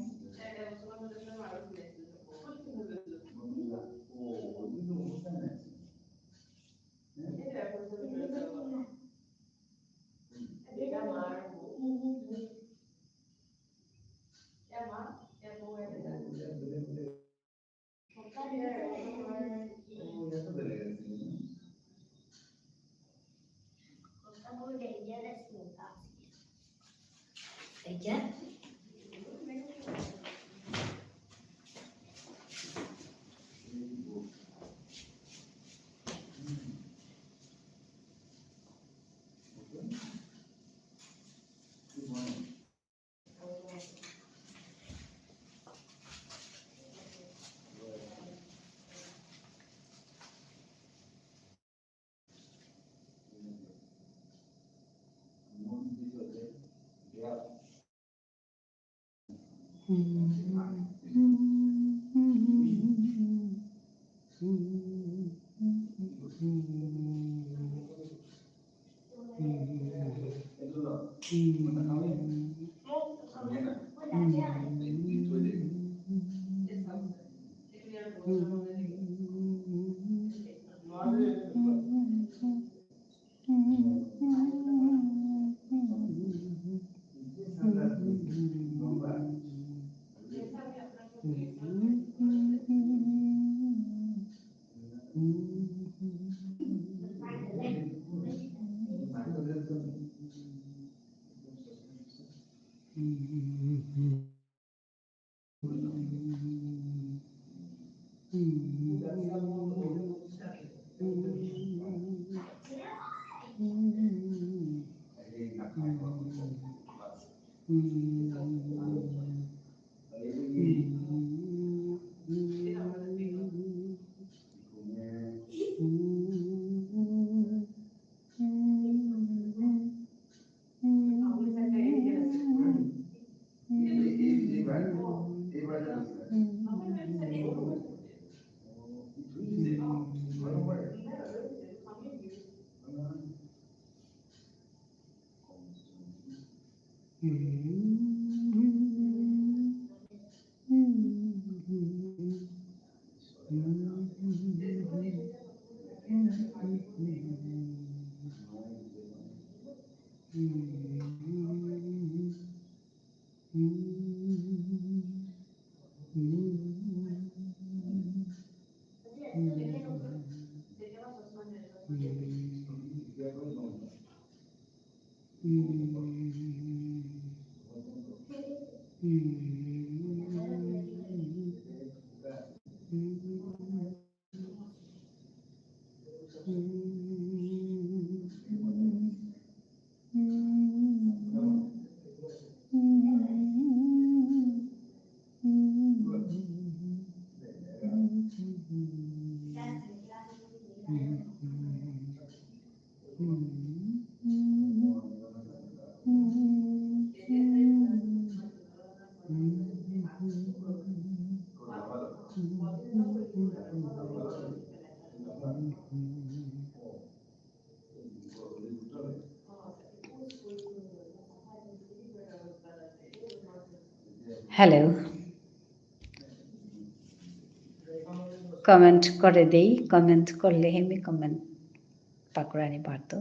Hello. Comment করে দেই, comment করলে হে মি comment পাকরানি পারতো।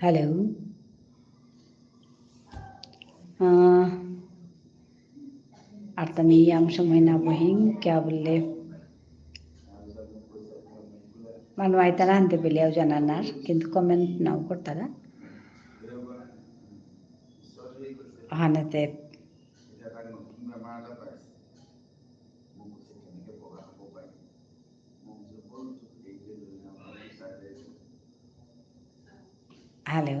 Hello. আহ, আর তো আমি ইয়াম সময় না বহিং, কিয়া বুললে? মানু আইতারা হানতে পেলেও জানানার, কিন্তু comment নাও করতারা। হানেতে। Hello.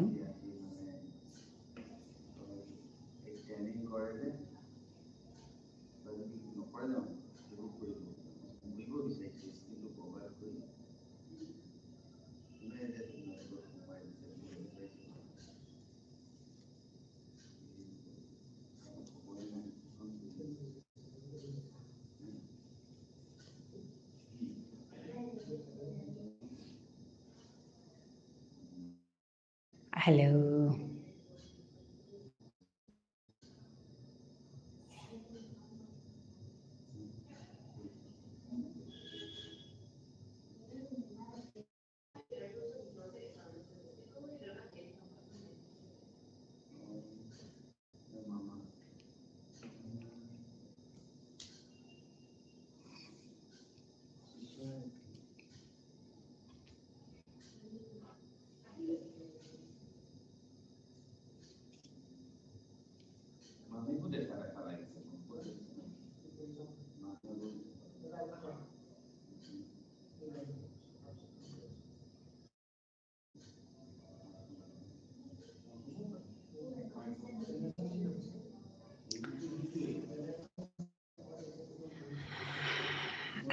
Hello.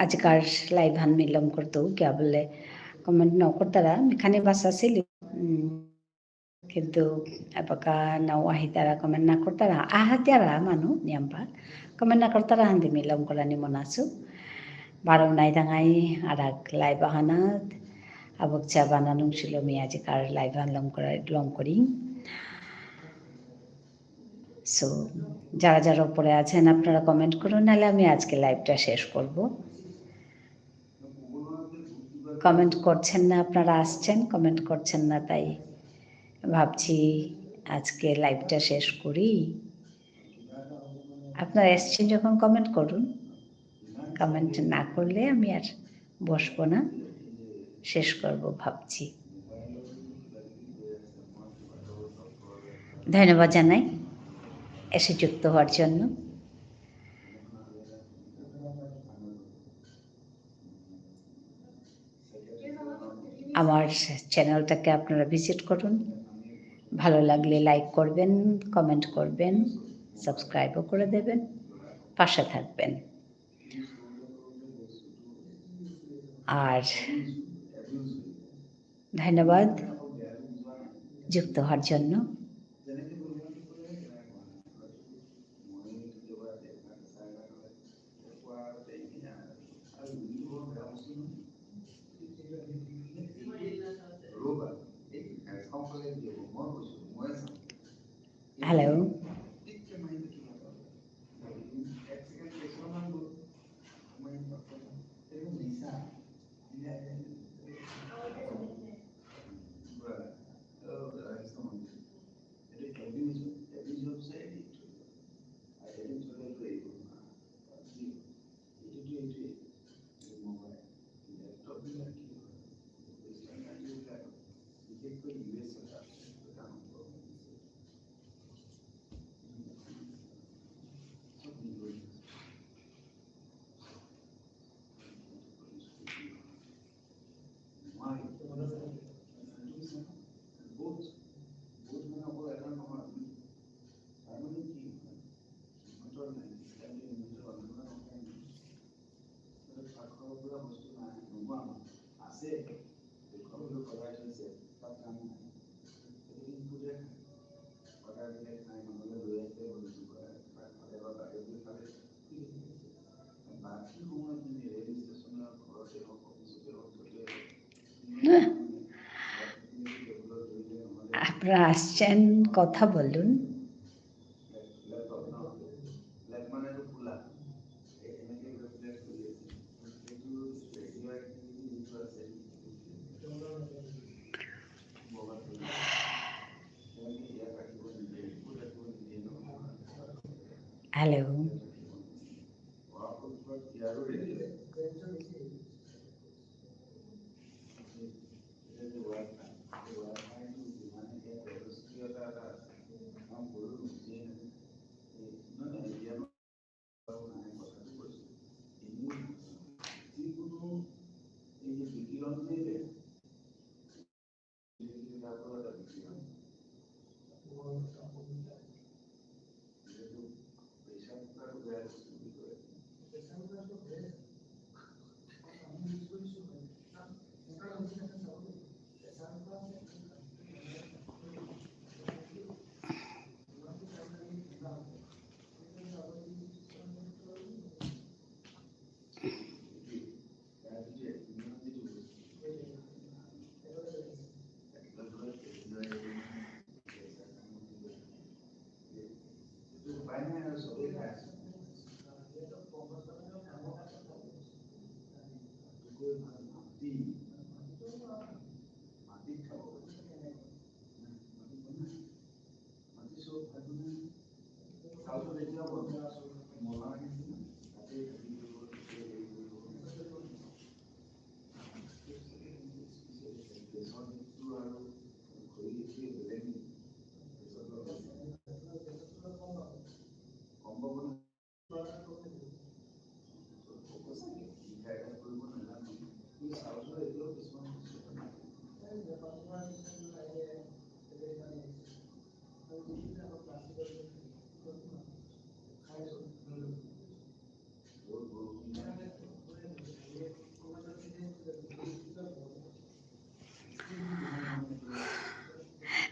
আজিকার live হান মি লম করতৌ, কিয়া বুললে comment নাও করতারা, মি খানি বাসা সিলি। উম, কিন্তু এবাকা নাও আহিতারা, comment না করতারা, আহাতিয়ারা মানু নিয়ামপা, comment না করতারা হানতে মি লম করানি মনাসু। বারো নাই দাঙাই, আরাক live আহানাত, আবক চা বানা নুংসিল মি আজিকার live হান লম করা, লম করি। So, যারা যারা উপরে আছেন, আপনারা comment করুন, নাহলে আমি আজকে liveটা শেষ করব। Comment করছেন না, আপনারা আসছেন, comment করছেন না, তাই ভাবছি আজকে liveটা শেষ করি। আপনারা এসছেন যখন, comment করুন। Comment না করলে আমি আর বসবো না, শেষ করব ভাবছি। ধন্যবাদ জানাই এসে যুক্ত হওয়ার জন্য। আমার চ্যানেলটাকে আপনারা ভিজিট করুন। ভালো লাগলে লাইক করবেন, কমেন্ট করবেন, সাবস্ক্রাইবও করে দেবেন, পাশে থাকবেন। আর ধন্যবাদ যুক্ত হওয়ার জন্য। Hello. আপনারা আসছেন, কথা বলুন। Hello.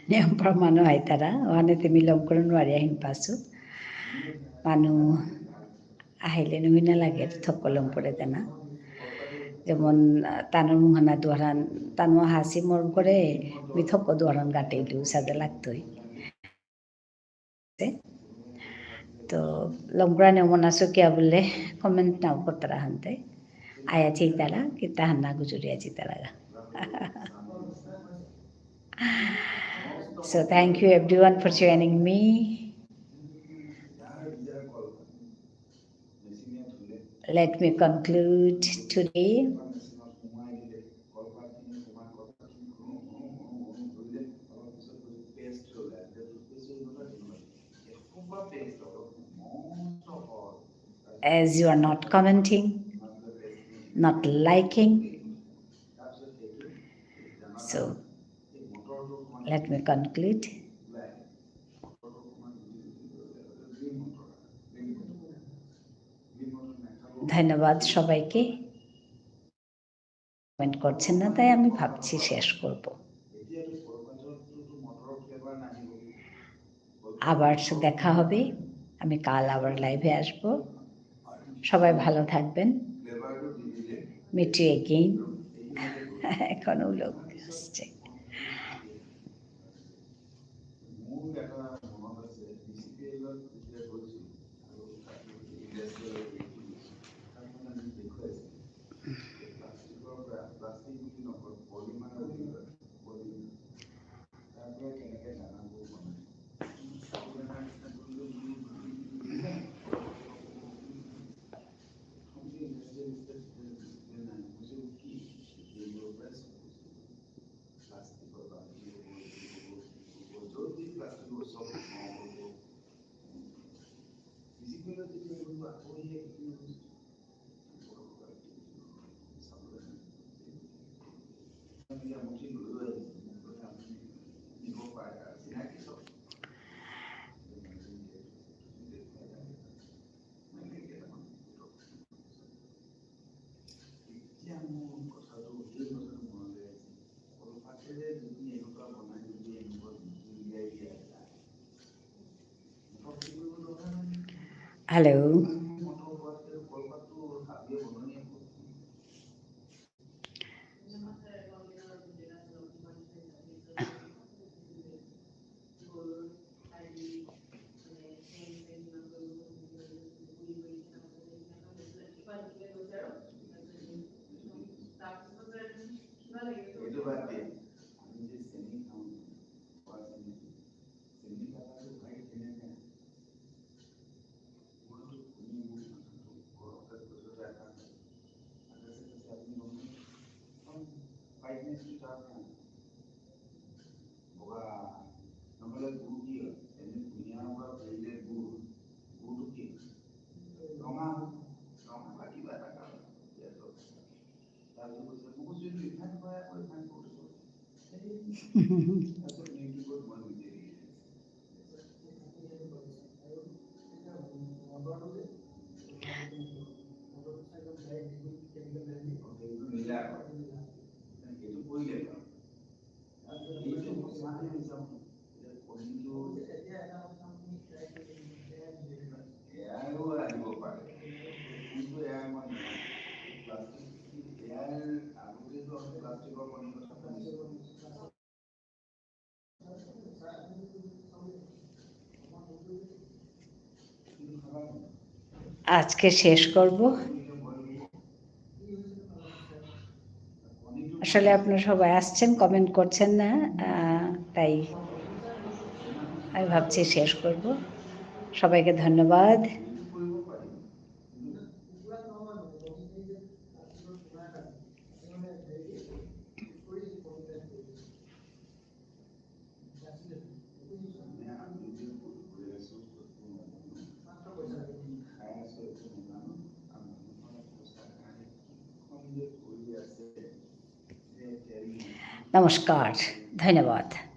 নিয়ম পর মানু আইতারা, ওহানেতে মি লমকরুন ওয়ারিয়া হিন পাসু। মানু আহিলে নুমিনা লাগে, থক্ক লমকরে দেনা। যেমন, আহ, তানুর মুহানা দুয়ারান, তানু হাসি মরম করে, মি থক্ক দুয়ারান গাটেইলু, সাদে লাগতই। তো, লমকরানি মনাসু কিয়া বুলে, comment নাও করতারা হানতে। আয়া চিতারা, কিতা হান্না গুজুরিয়া চিতারা গা। So, thank you everyone for joining me. Let me conclude today. As you are not commenting, not liking, So, let me conclude. ধন্যবাদ সবাইকে। কমেন্ট করছেন না, তাই আমি ভাবছি শেষ করব। আবার দেখা হবে, আমি কাল আবার লাইভে আসব। সবাই ভালো থাকবেন। Meet you again. এখনো লোক আসছে। Hello. আজকে শেষ করব। আসলে আপনারা সবাই আসছেন, কমেন্ট করছেন না, আহ, তাই আমি ভাবছি শেষ করব। সবাইকে ধন্যবাদ। নমস্কার, ধন্যবাদ।